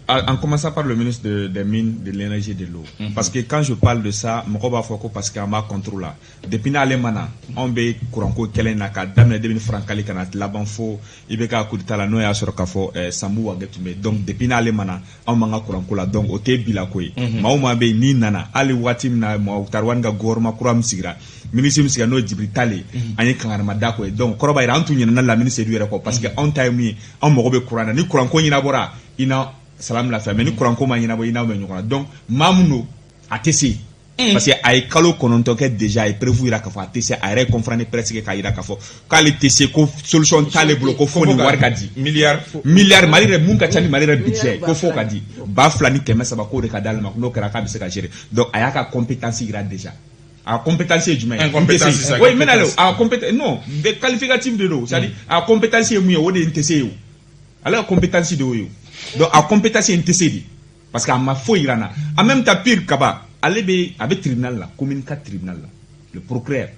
B: En commençant par le ministre des Mines, de l'Énergie et de l'Eau. Parce que quand je parle de ça, mɔgɔ b'a fɔ ko parce que an b'a contre la. Depuis n'ale ma na, anw bɛ kuranko kɛlɛ in na k'a daminɛ depuis Francali ka na laban fo i bɛ ka coup d'état la, n'o y'a sɔrɔ k'a fɔ Sambu Wage tun bɛ. Donc depuis n'ale ma na, anw b'an ka kuranko la. Donc o tɛ bila ko ye. Maa o maa bɛ yen n'i nana, hali waati min na Moctar Ouane ka gouvernement kura min sigira, ministre min sigira, n'o ye Djibril Tall ye, an ye kangarima da ko ye. Donc kɔrɔ b'a jira an tun ɲinɛna Lamine Seydou yɛrɛ kɔ, parce que anw ta ye mun ye, anw mago bɛ kuran na. Ni kuranko ɲɛnabɔra, i na salam lafiya, mais ni kuranko ma ɲɛnabɔ, i n'aw bɛ ɲɔgɔn na. Donc maa mun don, a tɛ se, parce que a ye kalo 9 kɛ déjà, a ye preuve yira k'a fɔ a tɛ se. A yɛrɛ ye conférence de presse kɛ k'a yira k'a fɔ k'ale tɛ se, ko solution t'ale bolo, ko fo nin wari ka di.
A: Miliyari.
B: Miliyari, Mali yɛrɛ mun ka ca ni Mali yɛrɛ budget ye, ko fo ka di 2300, k'o de ka d'ale ma, n'o kɛra k'a bɛ se ka gérer. Donc a y'a ka compétence yira déjà. A compétence ye jumɛn ye?
A: Incompétence, sisan.
B: Oui, n bɛna le a compétence, non, de qualificatif de don, c'est à dire a compétence ye mun ye, o de ye n tɛ se ye o. Ale ka compétence de y'o ye o. Donc a compétence ye n tɛ se de, parce que a ma foyi yira n na. En même temps, pire, Kaba, ale bɛ, a bɛ tribunal la, commune 4 tribunal la, le procureur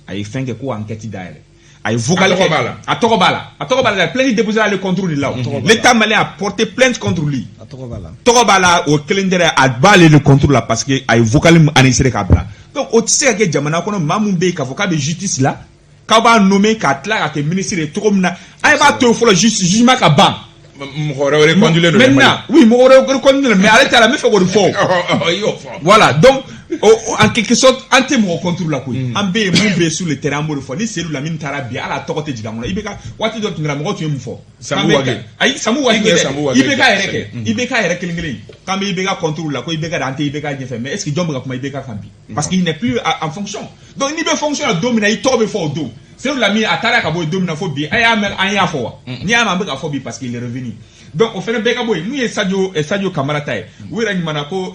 B: a ye fɛn kɛ ko enquête dayɛlɛ, a ye vocal
A: A tɔgɔ
B: kɛ.
A: b'a la.
B: A tɔgɔ b'a la, a tɔgɔ b'a la, plainte déposée ale contre de la o. L'État malien a porté plainte contre lui.
D: A tɔgɔ b'a la.
B: Tɔgɔ b'a la, o kelen tɛ dɛ, a b'ale le contre la, parce que a ye vocal min enregistré k'a bila. Donc o tɛ se ka kɛ jamana kɔnɔ, maa mun bɛ yen k'a fɔ k'a bɛ justice la, k'aw b'a nommer k'a tila ka kɛ ministre ye cogo min na. A b'a to yen fɔlɔ, jugement ka ban.
A: Mɔgɔ wɛrɛ reconduire don.
B: Maintenant, oui, mɔgɔ wɛrɛ reconduire, mais ale t'a la, n bɛ fɛ k'o de fɔ o.
A: I y'o fɔ.
B: Voilà, donc en quelque sorte, an tɛ mɔgɔ contre la koyi. An bɛ yen, mun bɛ yen sur le terrain, an b'o de fɔ. Ni Seydou Lamine taara bi, hali a tɔgɔ tɛ jigin an kɔnɔ. IBK waati dɔ tun kɛra, mɔgɔw tun ye mun fɔ?
A: Sambu
B: K'an bɛ
A: Wage.
B: Ayi, Sambu Wage
A: I tun ye
B: tɛ.
A: Sambu Wage
B: IBK yɛrɛ
A: kɛ.
B: kɛ. IBK yɛrɛ kelen kelen. K'an bɛ IBK contre la, ko IBK de, an tɛ IBK ɲɛfɛ. Mais est ce que jɔn bɛ ka kuma IBK kan bi? Parce qu'il n'est plus en fonction. Donc n'i bɛ fonction la don min na, i tɔgɔ bɛ fɔ o don. Seydou Lamine, a taara ka bɔ yen don min na fo bi, a y'a mɛn an y'a fɔ wa? N'i y'a mɛn an bɛ ka fɔ bi, parce qu'il est revenu. Donc o fana bɛɛ ka bɔ yen. Mun ye Sadio Kamara ta ye, u yɛrɛ ɲuman ko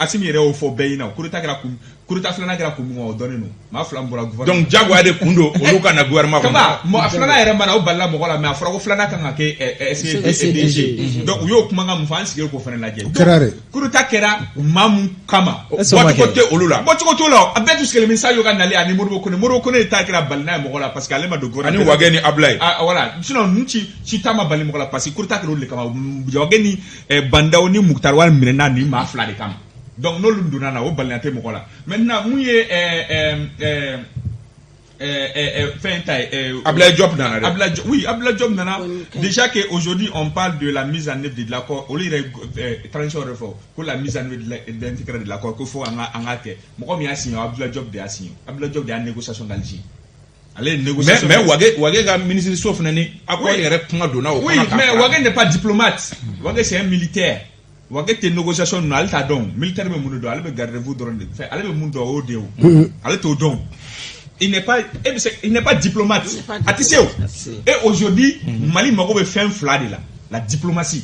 B: Asimi yɛrɛ y'o fɔ bɛɛ ɲɛna. Coup d'état kɛra kun, coup d'état filanan kɛra kun min kɔnɔ, o dɔnnen don. Maa fila min bɔra gouvernement.
A: Donc jagoya de kun don olu ka na gouvernement kɔnɔ.
B: Kaba, mɔgɔ filanan yɛrɛ mana, o balila mɔgɔ la, mais a fɔra ko filanan kan ka kɛ SDG. Donc u y'o kumakan mun fɔ, an sigilen k'o fana lajɛ.
E: Kɛra dɛ.
B: Coup d'état kɛra maa mun kama?
A: Bɔcogo tɛ olu la.
B: Bɔcogo t'o la. A bɛɛ tun sigilen bɛ Sadio ka nali ani Modibo Kone. Modibo Kone ta kɛra balina ye mɔgɔ la parce que ale ma don gouvernement.
A: Ani Wage ni Ablaye.
B: Ah voilà, sinon ninnu ci ta ma bali mɔgɔ la parce que coup d'état kɛra olu de kama. Wage ni Bandaw ni Moctar Ouane minɛna nin maa fila de kama. Donc n'olu donna na, o balina tɛ mɔgɔ la. Maintenant, mun ye fɛn ta ye?
A: Ablaye Diop nana dɛ.
B: Ablaye Diop, oui, Ablaye Diop nana. Déjà que aujourd'hui on parle de la mise en œuvre de l'accord, olu yɛrɛ transition yɛrɛ fɔ ko la mise en œuvre de l'intégrale de l'accord, ko fo an ka kɛ. Mɔgɔ min y'a signé, Ablaye Diop de y'a signé. Ablaye Diop de y'a négociation d'Alger. Ale ye négociation.
A: Mais Wage ka ministre so fana ni accord yɛrɛ kuma donna o kɔnɔ.
B: Oui, mais Wage n'est pas diplomate. Wage, c'est un militaire. Wage tɛ négociation ninnu, ale t'a dɔn. Militaire bɛ mun de dɔn? Ale bɛ garde-à-vous dɔrɔn de fɛ. Ale bɛ mun dɔn, o de ye o. Ale t'o dɔn. Il n'est pas, e bɛ se, il n'est pas diplomate. A tɛ se o. Et aujourd'hui, Mali mago bɛ fɛn fila de la: la diplomatie.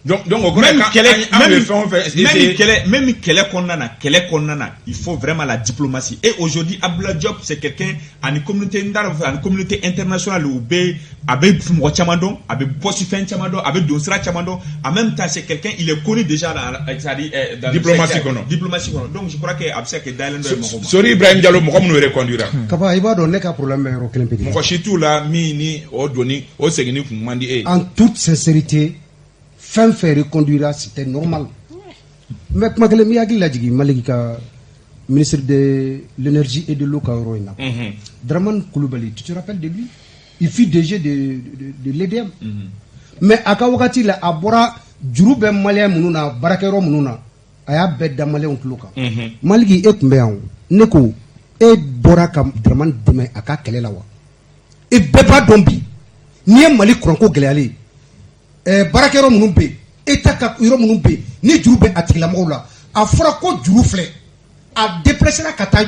A: Donc o kɔrɔ
B: même kɛlɛ,
A: an bɛ fɛn o fɛn
B: même kɛlɛ kɔnɔna na, kɛlɛ kɔnɔna na, il faut vraiment la diplomatie. Et aujourd'hui, Abdoulaye Diop, c'est quelqu'un ani communauté, n t'a dɔn, ani communauté internationale, u bɛ, a bɛ mɔgɔ caman dɔn, a bɛ poste fɛn caman dɔn, a bɛ don sira caman dɔn. En même temps, c'est quelqu'un, il est connu déjà dans, c'est-à-dire dans
A: diplomatie kɔnɔ.
B: Diplomatie kɔnɔ. Donc je crois que a bɛ se ka kɛ dayɛlɛ dɔ ye mɔgɔw ma.
A: Sori Ibrahim Diallo, mɔgɔ minnu reconduira.
E: Kaba, i b'a dɔn, ne ka problème bɛ yɔrɔ kelen pe de la.
A: Mɔgɔ si t'u la min ni o donni o seginni kun man di e ye.
E: En toute sincérité, fɛn fɛn reconduira, c'était normal. Mais kuma kelen min hakili lajigin, Maliki ka ministre de l'Énergie et de l'Eau ka yɔrɔ in na, Dramane Coulibaly, tu te rappelles de lui? Il fut DG de l'EDM. Mais a ka wagati la, a bɔra juru bɛ malien minnu na, baarakɛyɔrɔ minnu na, a y'a bɛɛ da maliyɛnw tulo kan. Maliki, e tun bɛ yan o. Ne ko e bɔra ka Dramane dɛmɛ a ka kɛlɛ la wa? E bɛɛ b'a dɔn bi, n'i ye Mali kuranko gɛlɛyalen, baarakɛyɔrɔ minnu bɛ yen, État ka yɔrɔ minnu bɛ yen, ni juru bɛ a tigilamɔgɔw la, a fɔra ko juru filɛ, a déplacera ka taa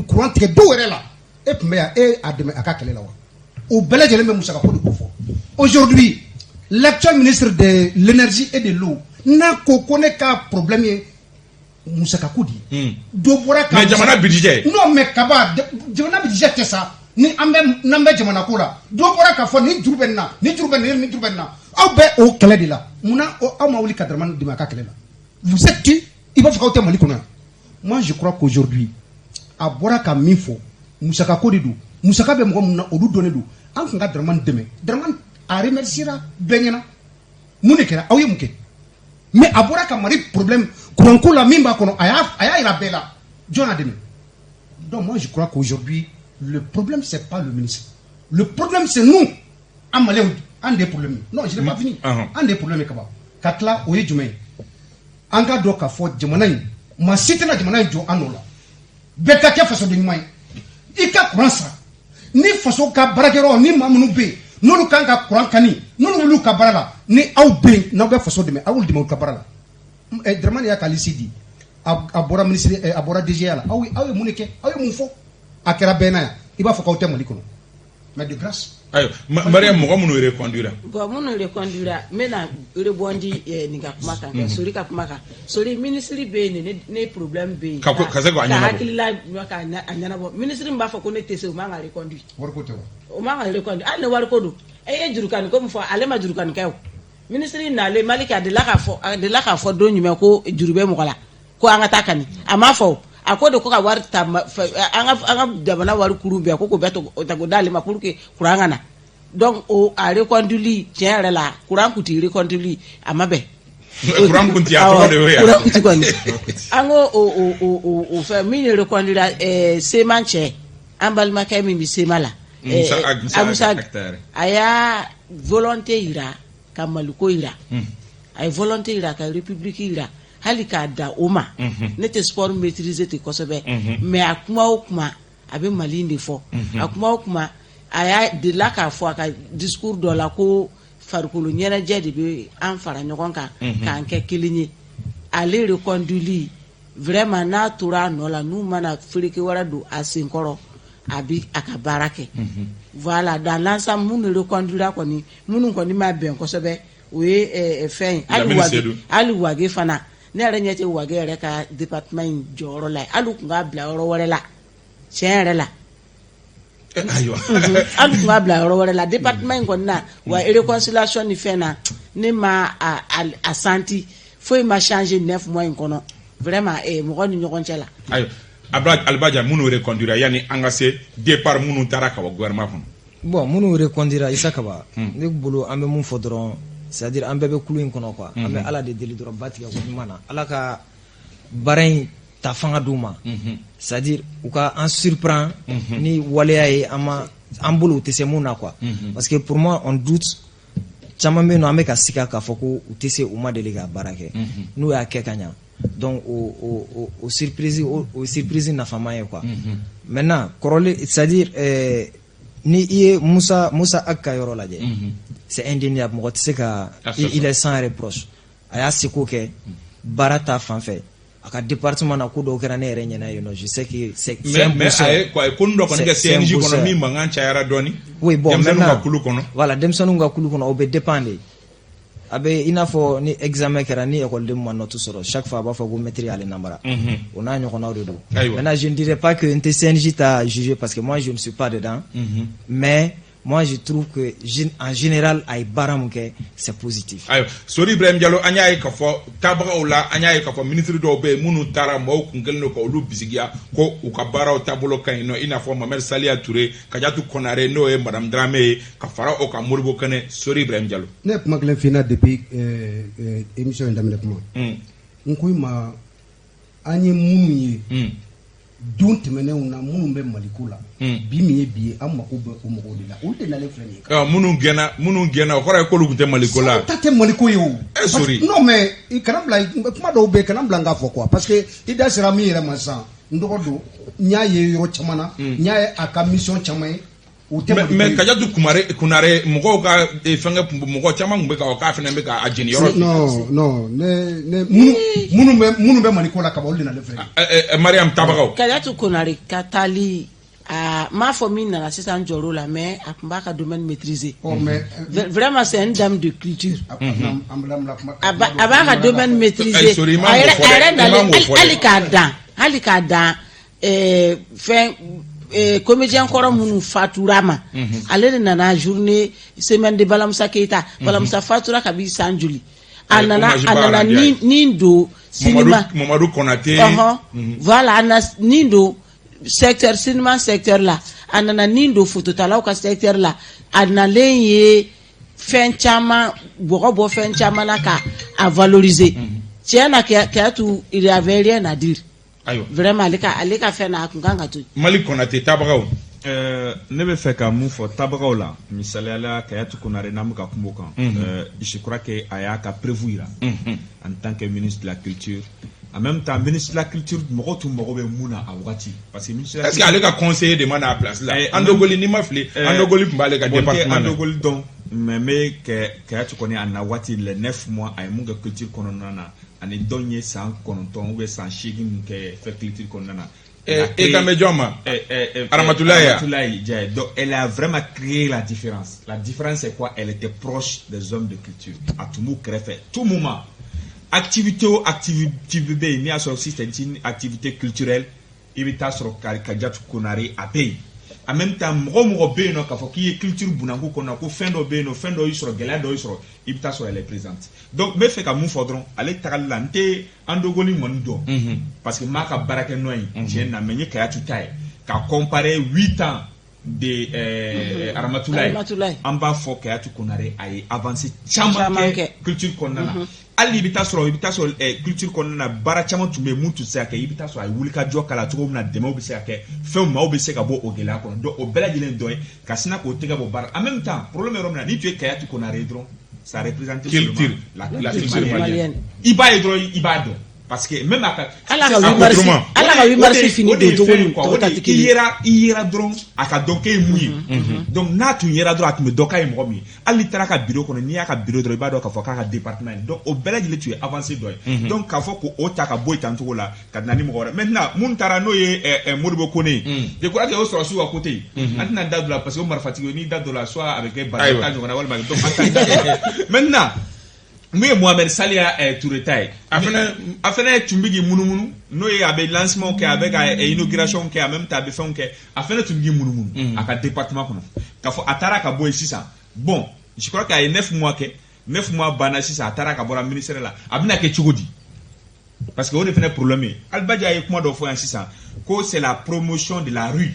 E: courant tigɛ dɔw yɛrɛ la. E tun bɛ yan, e a dɛmɛ a ka kɛlɛ la wa? O bɛɛ lajɛlen bɛ musakako de ko fɔ. Aujourd'hui, l'actuel ministre de l'Énergie et de l'Eau n'a ko ko ne ka problème ye musakako de ye, dɔ bɔra ka
A: Mais jamana budget.
E: Non, mais Kaba, jamana budget tɛ sa. Ni an bɛ, n'an bɛ jamana ko la, dɔ bɔra k'a fɔ ni juru bɛ nin na, ni juru bɛ nin, ni juru bɛ nin na, aw bɛ o kɛlɛ de la. Munna aw ma wuli ka Dramane dɛmɛ a ka kɛlɛ la? Vous êtes tu, i b'a fɔ k'aw tɛ Mali kɔnɔ yan. Moi, je crois qu'aujourd'hui, a bɔra ka min fɔ, musakako de don. Musaka bɛ mɔgɔ mun na, olu dɔnnen don. An tun ka Dramane dɛmɛ. Dramane a remerciera bɛɛ ɲɛna. Mun de kɛra? Aw ye mun kɛ? Mais a bɔra ka Mali problème courant ko la min b'a kɔnɔ, a y'a yira bɛɛ la. Jɔn y'a dɛmɛ? Donc moi, je crois qu'aujourd'hui, le problème, c'est pas le ministre. Le problème, c'est nous, an Maliyɛnw, an de ye problème ye. Non, je n'ai pas fini. An de ye problème ye, Kaba. Ka tila, o ye jumɛn ye? An ka dɔn k'a fɔ jamana in, maa si tɛna jamana in jɔ an nɔ la. Bɛɛ ka kɛ fasoden ɲuman ye, i ka courant sara. Ni faso ka baarakɛyɔrɔ ni maa minnu bɛ yen, n'olu kan ka courant kani, n'olu wuli ka baara la, ni aw bɛ yen, n'aw bɛ faso dɛmɛ, aw y'olu dɛmɛ u ka baara la. Dramane y'a ka liste di, a bɔra ministre, a bɔra DGA la. Aw ye mun de kɛ? Aw ye mun fɔ? A kɛra bɛɛ na yan, i b'a fɔ k'aw tɛ Mali kɔnɔ. Mais de grâce.
A: Ayiwa, Mariam, mɔgɔ minnu reconduira.
C: Bon, minnu reconduira, n bɛna rebondi nin ka kuma kan, Sori ka kuma kan. Sori, ministre bɛ yen, ne problème bɛ yen.
A: Ka se k'a ɲɛnabɔ.
C: Ka hakilila ka a ɲɛnabɔ. Ministre min b'a fɔ ko ne tɛ se, o man ka reconduire.
E: Wariko tɛ wa?
C: O man ka reconduire, hali ni wariko don. E ye jurukani ko min fɔ, ale ma jurukani kɛ o. Ministre nalen Maliki, a delila k'a fɔ, a delila k'a fɔ don jumɛn ko juru bɛ mɔgɔ la, ko an ka taa kani? A ma fɔ o. A ko de ko ka wari ta an ka jamana wari kuru bɛɛ, ko k'o bɛɛ ta k'o d'ale ma pour que courant ka na. Donc o a reconduire, tiɲɛ yɛrɛ la, courant kun ti reconduire, a ma bɛn.
A: Courant kun ti, a tɔgɔ de y'o ye.
C: Courant kun ti kɔni. An ko o fɛn min ye reconduire, CMA cɛ, an balimakɛ min bɛ CMA la.
A: Musa Ag.
C: Musa Ag. A y'a volonté yira ka Maliko yira, a ye volonté yira ka république yira, hali k'a da o ma. Ne tɛ sport maîtriser ten kosɛbɛ, mais a kuma o kuma, a bɛ Mali in de fɔ. A kuma o kuma, a y'a delila k'a fɔ a ka discours dɔ la ko farikolo ɲɛnajɛ de bɛ an fara ɲɔgɔn kan k'an kɛ kelen ye. Ale reconduire, vraiment, n'a tora a nɔ la, n'u mana fereke wɛrɛ don a senkɔrɔ, a bi a ka baara kɛ. Voilà, dans l'ensemble, minnu reconduira kɔni, minnu kɔni ma bɛn kosɛbɛ. O ye fɛn ye. Hali Wage fana, ne yɛrɛ ɲɛ tɛ Wage yɛrɛ ka département in jɔyɔrɔ la, hali u tun k'a bila yɔrɔ wɛrɛ la, tiɲɛ yɛrɛ la.
A: Ayiwa.
C: Hali tun b'a bila yɔrɔ wɛrɛ la, département in kɔni na wa, réconciliation ni fɛn na, ne ma a senti, foyi ma changer 9 mois in kɔnɔ vraiment, mɔgɔ ni ɲɔgɔn cɛ la.
A: Ayiwa, Alibaja, minnu reconduira, yanni an ka se départ, minnu taara ka bɔ gouvernement kɔnɔ.
D: Bon, minnu reconduira, Isa Kaba, ne bolo, an bɛ mun fɔ dɔrɔn, c'est à dire an bɛɛ bɛ kulu in kɔnɔ quoi, an bɛ Ala de deli dɔrɔn, ba tigɛ ko ɲuman na, Ala ka baara in ta fanga d'u ma, c'est à dire u ka an surprend ni waleya ye an ma an bolo u tɛ se mun na quoi. Parce que pour moi, on doute, caman bɛ yen nɔ, an bɛ ka siga k'a fɔ ko u tɛ se, u ma deli ka baara kɛ. N'u y'a kɛ ka ɲa, donc o surprise nafama ye quoi. Maintenant, kɔrɔlen, c'est à dire ni i ye Musa Ag ka yɔrɔ lajɛ, c'est indéniable, mɔgɔ tɛ se ka, il est sans reproche. A y'a seko kɛ baara ta fan fɛ a ka département na. Ko dɔw kɛra ne yɛrɛ ɲɛna yen nɔ, je sais que c'est
A: un mais a ye quoi, ko dɔ kɔni kɛ CNJ kɔnɔ min mankan cayara dɔɔni.
D: Oui, bon.
A: Denmisɛnninw ka kulu kɔnɔ.
D: Voilà, denmisɛnninw ka kulu kɔnɔ, o bɛ dépend de. A bɛ i n'a fɔ ni examen kɛra, ni école ma note sɔrɔ, chaque fois a b'a fɔ ko maître y'ale namara, o n'a ɲɔgɔnnaw de don. Maintenant, je ne dirais pas que n tɛ CNJ ta juger, parce que moi, je ne suis pas dedans, mais moi, je trouve que en général, a ye baara mun kɛ, c'est positif.
A: Ayiwa, Sori Ibrahim Jalo, an y'a ye k'a fɔ taabagaw la, an y'a ye k'a fɔ ministre dɔw bɛ yen minnu taara, maaw kun kɛlen don ka olu bisigiya ko u ka baaraw taabolo ka ɲi nɔ, i n'a fɔ Mamadu Saliya Ture, Kajatu Konare, n'o ye Madame Dramé ye, ka fara o kan Modibo Kɛnɛ. Sori Ibrahim Jalo.
E: Ne ye kuma kelen f'i ɲɛna depuis émission in daminɛ kuma. N ko i ma, an ye minnu ye don tɛmɛnenw na, minnu bɛ Maliko la, bi min ye bi ye, an mako bɛ o mɔgɔw de la, olu de nalen filɛ nin ye.
A: Minnu gɛnna, o kɔrɔ ye k'olu tun tɛ Maliko la.
E: Ta tɛ Maliko ye o.
A: Eh, Sori.
E: Non, mais i kana bila kuma dɔw bɛ yen, kana bila n k'a fɔ quoi, parce que i da sera min yɛrɛ ma sisan, n dɔgɔ don, n y'a ye yɔrɔ caman na, n y'a ye a ka mission caman ye, o tɛ Maliko ye.
A: Mais Kajatu Kumare Kunare, mɔgɔw ka fɛnkɛ kun, mɔgɔ caman tun bɛ ka k'a fana bɛ ka a jeni yɔrɔ.
E: Non, non, ne minnu bɛ Maliko la kaban, olu de nalen filɛ nin
A: ye. Mariam, tabagaw.
C: Kajatu Konare ka taali, a m'a fɔ min nana sisan jɔr'o la, mais a tun b'a ka domaine maîtriser.
E: Oh, mais
C: vraiment, c'est une dame de culture. A b'a ka domaine maîtriser. A yɛrɛ nalen, hali k'a dan fɛn comédien kɔrɔ minnu fatura ma, ale de nana journée semaine de Balamusa Keyita. Balamusa fatura kabi san joli, a nana ni don cinéma.
A: Mamadu Konate.
C: Voilà, a nana ni don secteur cinéma, secteur la, a nana ni don fototalaw ka secteur la. A nalen ye fɛn caman bɔgɔ bɔ fɛn caman na ka a valoriser. Tiɲɛ na, Kayatu, il y avait rien à dire.
A: Ayiwa.
C: Vraiment, ale ka fɛn na, a kun kan ka to.
A: Mali Konate, tabagaw.
B: Ne bɛ fɛ ka mun fɔ tabagaw la, misaliyala Kayatu Konare, n'an bɛ ka kuma o kan, je crois que a y'a ka preuve yira en tant que ministre de la culture, en même temps ministre de la culture, mɔgɔw tun mago bɛ mun na a wagati, parce que ministre de la
A: Est ce que ale ka conseiller de ma na a place la? Andogoli, n'i ma fili, Andogoli tun b'ale ka département na.
B: Andogoli dɔn, mais n bɛ Kayatu kɔni, a na waati, les 9 mois, a ye mun kɛ culture kɔnɔna na, ani dɔn ye san 9 ou bien san 8 mun kɛ fɛn culture kɔnɔna na.
A: E kan bɛ jɔn ma? Aramatulaye.
B: Aramatulaye Diaye. Donc elle a vraiment créé la différence. La différence, c'est quoi? Elle était proche des hommes de culture. A tun b'u kɛrɛfɛ tout moment. Activité o activité bɛ yen, n'i y'a sɔrɔ si c'est une activité culturelle, i bɛ taa sɔrɔ Kajatu Konare a bɛ yen. En même temps, mɔgɔ o mɔgɔ bɛ yen nɔ k'a fɔ k'i ye culture bunakun kɔnɔ, ko fɛn dɔ bɛ yen nɔ, fɛn dɔ y'i sɔrɔ, gɛlɛya dɔ y'i sɔrɔ, i bɛ taa sɔrɔ elle est présente. Donc n bɛ fɛ ka mun fɔ dɔrɔn, ale tagali la, n tɛ Andogoli kɔni dɔn, parce que n m'a ka baarakɛ nɔ ye tiɲɛ na, mais n ye Kayatu ta ye ka comparer 8 ans de Aramatulaye, an b'a fɔ Kayatu Konare a ye avancé caman kɛ culture kɔnɔna na. Hali i bɛ taa sɔrɔ culture kɔnɔna na, baara caman tun bɛ yen mun tun tɛ se ka kɛ, i bɛ taa sɔrɔ a ye wulikajɔ k'a la cogo min na, dɛmɛw bɛ se ka kɛ, fɛnw maaw bɛ se ka bɔ o gɛlɛya kɔnɔ. Donc o bɛɛ lajɛlen dɔ ye ka sina k'o tɛgɛ bɔ baara. En même temps, problème yɔrɔ min na, n'i tun ye Kayatu Konare ye dɔrɔn, ça représente
A: culture,
B: la culture malienne. I b'a ye dɔrɔn, i b'a dɔn, parce que même a ka
C: Ala ka 8 mars, Ala ka 8 mars fini don cogo ni tɔw ta tɛ kelen
B: ye. I yera dɔrɔn, a ka dɔn k'e ye mun ye. Donc n'a tun yera dɔrɔn, a tun bɛ dɔn k'a ye mɔgɔ min ye. Hali n'i taara ka bureau kɔnɔ, n'i y'a ka bureau dɔrɔn, i b'a dɔn k'a fɔ k'a ka département ye. Donc o bɛɛ lajɛlen tun ye avancée dɔ ye. Donc k'a fɔ k'o ta ka bɔ yen tan cogo la ka na ni mɔgɔ wɛrɛ, maintenant mun taara, n'o ye Modibo Kone ye, je crois que o sɔrɔsiw ka côté, an tɛna da don la, parce que o marifatigi, n'i da don la, soit a bɛ kɛ bana ta ɲɔgɔnna walima, donc an t'a da don. Maintenant Mun ye Mohamed Saliya Touré ta ye? A fɛnɛ tun bɛ k'i munumunu, n'o ye a bɛ lancement kɛ, a bɛ ka inauguration kɛ, en même temps a bɛ fɛnw kɛ. A fɛnɛ tun bɛ k'i munumunu a ka département kɔnɔ k'a fɔ a taara ka bɔ yen sisan. Bon, je crois qu'a ye 9 mois kɛ, 9 mois banna sisan, a taara ka bɔra ministère la. A bɛna kɛ cogo di? Parce que o de fɛnɛ problème ye. Alibaja ye kuma dɔ fɔ yan sisan ko c'est la promotion de la rue.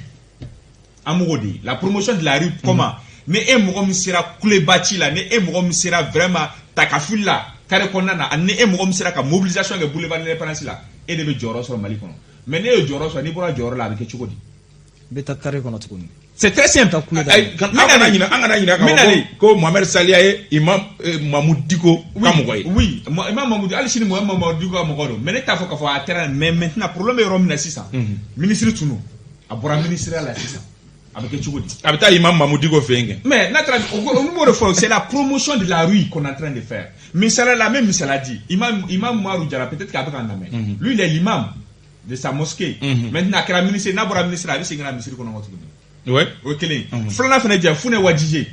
B: An b'o de ye, la promotion de la rue, comment? Ni e mɔgɔ min sera kuleba ci la, ni e mɔgɔ min sera vraiment takafili la carré kɔnɔna na, ani ni e mɔgɔ min sera ka mobilisation kɛ boulevard de l'Indépendance la, e de bɛ jɔyɔrɔ sɔrɔ Mali kɔnɔ. Mais ne ye jɔyɔrɔ sɔrɔ, n'i bɔra jɔyɔrɔ la, a bɛ kɛ cogo di?
D: I bɛ taa carré kɔnɔ tuguni.
B: C'est très simple.
A: An kana ɲinɛ k'a fɔ ko Mohamed Saliya ye Imam Mahmoud Dicko ka mɔgɔ ye.
B: Oui, Imam Mahmoud, hali sini Imam Mahmoud Dicko ka mɔgɔ don, mais ne t'a fɔ k'a fɔ a taara. Mais maintenant, problème bɛ yɔrɔ min na sisan, ministre tun don, a bɔra ministère la sisan, a bɛ kɛ cogo di?
A: A bɛ taa Imam Mahmoud Dicko fɛ yen kɛ.
B: Mais n'a taara, o b'o de fɔ, c'est la promotion de la rue qu'on est en train de faire. Misala la, n bɛ misala di, Imam Umaru Jara, peut-être k'a bɛ k'an lamɛn. Lui, il est l'imam de sa mosquée. Maintenant, a kɛra ministre, n'a bɔra ministre la, a bɛ segin ka na misiri kɔnɔ kɔ tuguni. O ye kelen ye. Filanan fana jɛ, Funɛ Wajije.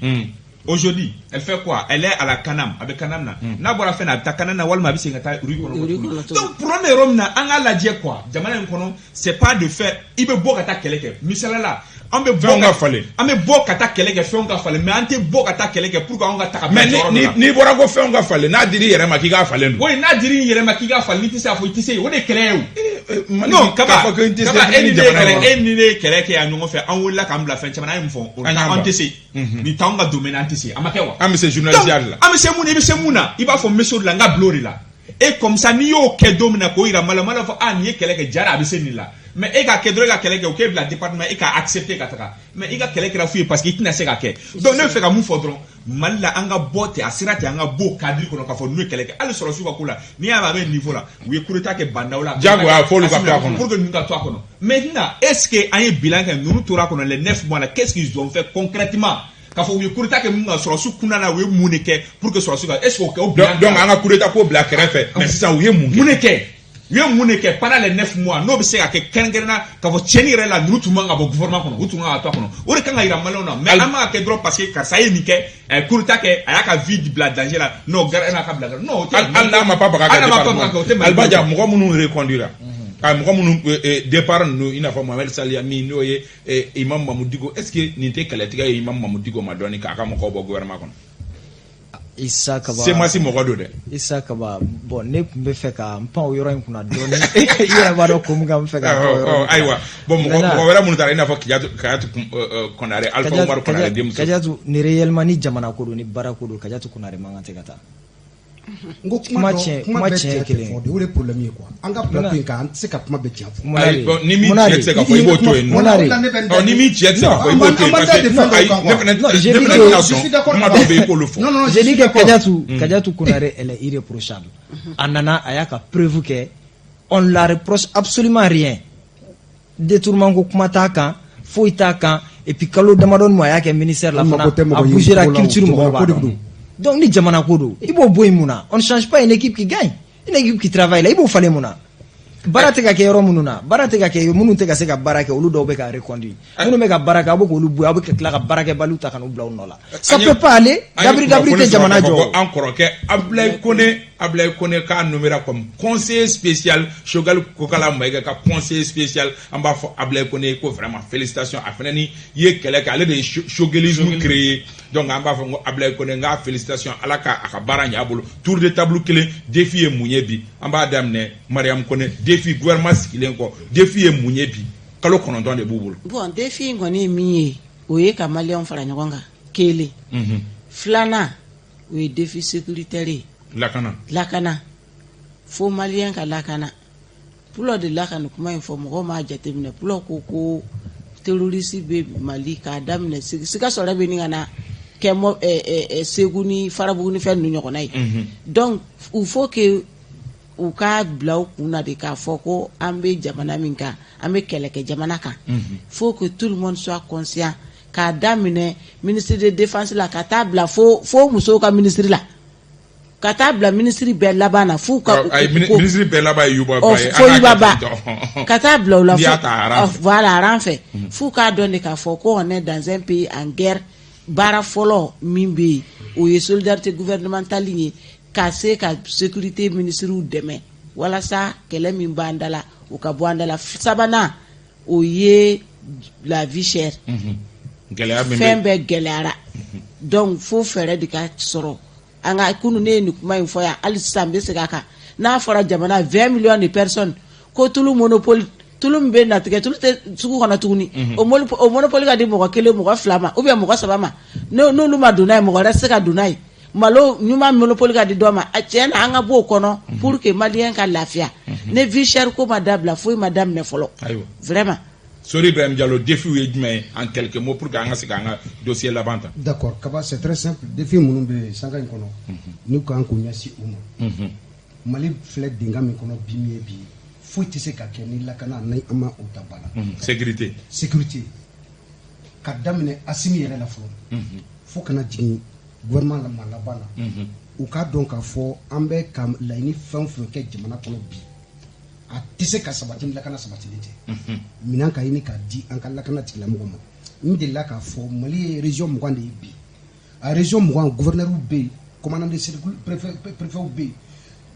B: Aujourd'hui, elle fait quoi? Elle est à la CANAM, a bɛ CANAM na. N'a bɔra fɛn na, a bɛ taa CANAM na, walima a bɛ segin ka taa rue kɔnɔ
C: Rue
B: tuguni.
C: kɔnɔ tuguni.
B: Donc problème bɛ yɔrɔ min na, an k'a lajɛ quoi. Jamana in kɔnɔ, c'est pas de faire, i bɛ bɔ ka taa kɛlɛ kɛ. Misaliya la, an bɛ bɔ
A: Fɛnw ka falen.
B: An bɛ bɔ ka taa kɛlɛ kɛ, fɛnw ka falen, mais an tɛ bɔ ka taa kɛlɛ kɛ pour que anw ka ta ka
A: Mais
B: bila jɔyɔrɔ
A: ni
B: dɔ la.
A: n'i bɔra ko fɛnw ka falen, n'a dir'i yɛrɛ ma k'i k'a falen dun.
B: Oui, n'a dir'i yɛrɛ ma k'i ka falen, n'i tɛ se a fɔ i tɛ se, o de ye kɛlɛ ye o.
A: Mali
B: Non,
A: k'a
B: Kaba,
A: fɔ ko n tɛ se
B: Kaba, e ni ne ye
A: jamana
B: kɛlɛ,
A: kɔnɔ.
B: e ni ne ye kɛlɛ kɛ yan ɲɔgɔn fɛ, an wulila k'an bila fɛn caman na, an ye mun fɔ? O
A: An y'an
B: an
A: ban.
B: tɛ se. Nin t'anw ka domaine, an tɛ se. A ma kɛ wa?
A: An bɛ se journaliste de la.
B: An bɛ se mun na? I bɛ se mun na? I b'a fɔ n bɛ se o de la, n ka bila o de la. Et comme ça, n'i y'o kɛ don min na, k'o yira Mali la, Mali b'a fɔ ah, nin ye kɛlɛ kɛ, jara a bɛ se nin la. Mais e k'a kɛ dɔrɔn, e ka kɛlɛ kɛ, o k'e bila département, e k'a accepter ka taga. Mais i ka kɛlɛ kɛra fu ye parce que i tɛna se k'a kɛ. Donc ne bɛ fɛ ka mun fɔ dɔrɔn, Mali la, an ka bɔ ten, a sira ten, an ka bɔ o cadre kɔnɔ k'a fɔ n'u ye kɛlɛ kɛ. Hali sɔrɔsiw ka ko la, n'i y'a mɛn a bɛ niveau la, u ye coup d'état kɛ Bah N'Daw la.
A: Diyagoya, f'olu ka to a kɔnɔ.
B: Pour que ninnu ka to a kɔnɔ. Maintenant, est-ce que an ye bilan kɛ? Ninnu tora a kɔnɔ les 9 mois la, qu'est-ce qu'ils ont fait concrètement? K'a fɔ u ye coup d'état kɛ mun kan, sɔrɔsiw kunna na, u ye mun de kɛ pour que sɔrɔsiw ka, est-ce que o kɛ o bilan?
A: Donc an ka coup d'état ko bila kɛrɛfɛ, mais sisan u ye mun kɛ?
B: Mun de kɛ? U ye mun de kɛ pendant les 9 mois, n'o bɛ se ka kɛ kɛrɛnkɛrɛnna k'a fɔ tiɲɛni yɛrɛ la, ninnu tun man ka bɔ gouvernement kɔnɔ, u tun kan ka to a kɔnɔ? O de kan ka yira maliyɛnw na. Mais an man ka kɛ dɔrɔn parce que karisa ye nin kɛ, coup d'état kɛ, a y'a ka vie bila danger la, non, gara n'a ka bila, non, o tɛ.
A: Hali n'a ma pa baga
B: Hali n'a ma pa baga kɛ, o tɛ Mali.
A: Alibaja, mɔgɔ minnu reconduira ka mɔgɔ minnu départ ninnu, i n'a fɔ Mohamed Saliya min n'o ye Imam Mahmoud Dicko, est ce que nin tɛ kɛlɛtigɛ ye Imam Mahmoud Dicko ma dɔɔni k'a ka mɔgɔw bɔ gouvernement kɔnɔ?
D: Isa Kaba.
A: CMAS mɔgɔ don dɛ.
D: Isa Kaba, bon, ne tun bɛ fɛ ka n pan o yɔrɔ in kunna dɔɔni. I yɛrɛ b'a dɔn ko min kan n bɛ fɛ ka pan o yɔrɔ in kunna.
A: Ayiwa, bon, mɔgɔ
D: Maintenant,
A: mɔgɔ wɛrɛ minnu taara, i n'a fɔ Kajatu Konare, Alpha Umaru Konare denmuso.
D: Kajatu, ni réellement ni jamana ko don, ni baara ko don, Kajatu Konare man kan tɛ ka taa.
E: N ko kuma
D: Kuma
E: dɔ
D: tiɲɛ
E: kuma
D: kuma
E: bɛɛ
D: tiɲɛ
E: tiɲɛ tɛ
D: kelen.
E: fɔ de, o de ye problème ye quoi. An ka plateau in kan, an tɛ se ka kuma bɛɛ tiɲɛ fɔ.
A: Ayi, bon, ni min tiɲɛ tɛ se ka fɔ, i b'o to yen nɔ.
D: Munna de?
A: Ɔ, ni min tiɲɛ tɛ se ka fɔ, i b'o to yen, parce que
E: An b'an da de fɛn dɔw
A: ayi,
E: kan
A: ne
E: quoi.
A: fana
D: Non, j'ai
A: ne
D: dit
A: fana
D: que-
A: tɛna
E: Je suis
A: sɔn
E: d'accord.
A: kuma dɔw bɛ yen i k'olu fɔ.
E: Non, non, non,
D: J'ai
E: je
D: dit
E: suis
D: que
E: d'accord.
D: Kadiatou Konare, elle est irréprochable. A nana, a y'a ka preuve kɛ. On ne la reproche absolument rien. Détournement ko kuma t'a kan, foyi t'a kan. Et puis kalo damadɔni mun a y'a kɛ ministère la
E: An
D: fana,
E: mako tɛ mɔgɔ
D: a
E: ye
D: bougera
E: ko la o,
D: culture mɔgɔw
E: jamana
D: b'a
E: ko de
D: dɔn.
E: don.
D: Donc ni jamana ko don, i b'o bɔ yen mun na? On ne change pas une équipe qui gagne. Une équipe qui travaille là, i b'o falen mun na? Baara tɛ ka kɛ yɔrɔ minnu na, baara tɛ ka kɛ, minnu tɛ ka se ka baara kɛ, olu dɔw bɛ ka reconduire. Minnu bɛ ka baara kɛ, aw bɛ k'olu bɔ yen, aw bɛ ka tila ka baarakɛbaliw ta ka n'u bila u nɔ la. Ça peut pas aller.
A: An ye
D: Dabiri dabiri
A: kunnafoni
D: tɛ jamana
A: sɔrɔ k'a fɔ
D: jɔ.
A: ko an kɔrɔkɛ Abulayi Kone, Abulayi Kone k'a nommera comme conseiller spécial, Choguel Kokala Maïga ka conseiller spécial. An b'a fɔ Abulayi Kone ye ko vraiment félicitations. A fana ni ye kɛlɛ kɛ, ale de ye choguelisme créé. Donc an b'a fɔ ko Abulayi Kone, n k'a félicitations, Ala ka a ka baara ɲɛ a bolo. Tour de table kelen, défi ye mun ye bi? An b'a daminɛ Mariam Kone. Défi, gouvernement sigilen kɔ, défi ye mun ye bi? Kalo 9 de b'u bolo.
C: Bon, défi in kɔni ye min ye, o ye ka maliyɛnw fara ɲɔgɔn kan kelen. Filanan, o ye défi sécuritaire ye.
A: Lakana.
C: Lakana, fo maliyɛn ka lakana. Pulɔ de la ka nin kuma in fɔ, mɔgɔw m'a jateminɛ. Pulɔ ko terroriste bɛ Mali k'a daminɛ Sikaso yɛrɛ bɛ nin ka na kɛ mɔ ɛ ɛ ɛ Segu ni Farabugu ni fɛn ninnu ɲɔgɔnna ye. Donc il faut que u k'a bila u kun na de k'a fɔ ko an bɛ jamana min kan, an bɛ kɛlɛ kɛ jamana kan. Faut que tout le monde soit conscient, k'a daminɛ ministre de défense la ka taa bila fo musow ka ministre la, ka taa bila ministre bɛɛ laban na, f'u ka
A: Ayi, ministre bɛɛ laban ye Yuba Ba ye.
C: Fo
A: An k'a
C: Yuba
A: kɛ
C: Ba
A: ten tɔ.
C: Ka taa bila o la.
A: N'i y'a ta a rang fɛ.
C: Voilà, a rang fɛ, f'u k'a dɔn de k'a fɔ ko on est dans un pays en guerre. Baara fɔlɔ min bɛ yen, o ye solidarité gouvernementale ye. Ka se ka sécurité ministres dɛmɛ walasa kɛlɛ min b'an da la, o ka bɔ an da la. Sabanan, o ye la vie chère.
A: Gɛlɛya min
C: fɛn bɛɛ gɛlɛyara, donc fo fɛɛrɛ de ka sɔrɔ. An ka kunun, ne ye nin kuma in fɔ yan, hali sisan n bɛ segin a kan. N'a fɔra jamana 20 millions de personnes ko tulu monopole, tulu min bɛ natigɛ, tulu tɛ sugu kɔnɔ tuguni, o monopole ka di mɔgɔ kelen, mɔgɔ fila ma, ou bien mɔgɔ saba ma. N'olu ma don n'a ye, mɔgɔ wɛrɛ tɛ se ka don n'a ye. Malo ɲuman monopole ka di dɔ ma. A tiɲɛ na, an ka bɔ o kɔnɔ pour que malien ka lafiya. Ne vie chère ko ma dabila, foyi ma daminɛ fɔlɔ. Vraiment.
A: Sori Ibrahim Diallo, défi ye jumɛn ye en quelques mots pour que an ka se k'an ka dossier laban ta?
E: D'accord Kaba, c'est très simple. Défi minnu bɛ sanga in kɔnɔ, n'u kan k'u ɲɛsin u ma, Mali filɛ dingɛ min kɔnɔ bi, min ye bi, foyi tɛ se ka kɛ ni lakana ni an ma o ta ba la.
A: Sécurité.
E: Sécurité, ka daminɛ Asimi yɛrɛ la fɔlɔ, fo kana jigin gouvernement la maa laban na, u k'a dɔn k'a fɔ an bɛ ka laɲini fɛn o fɛn kɛ jamana kɔnɔ bi, a tɛ se ka sabati ni lakana sabatilen tɛ. Minɛn ka ɲini k'a di an ka lakana tigilamɔgɔw ma. N delila k'a fɔ, Mali ye région 20 de ye bi. A région 20, gouverneur bɛ yen, commandant de cercle, préfet, préfet bɛ yen.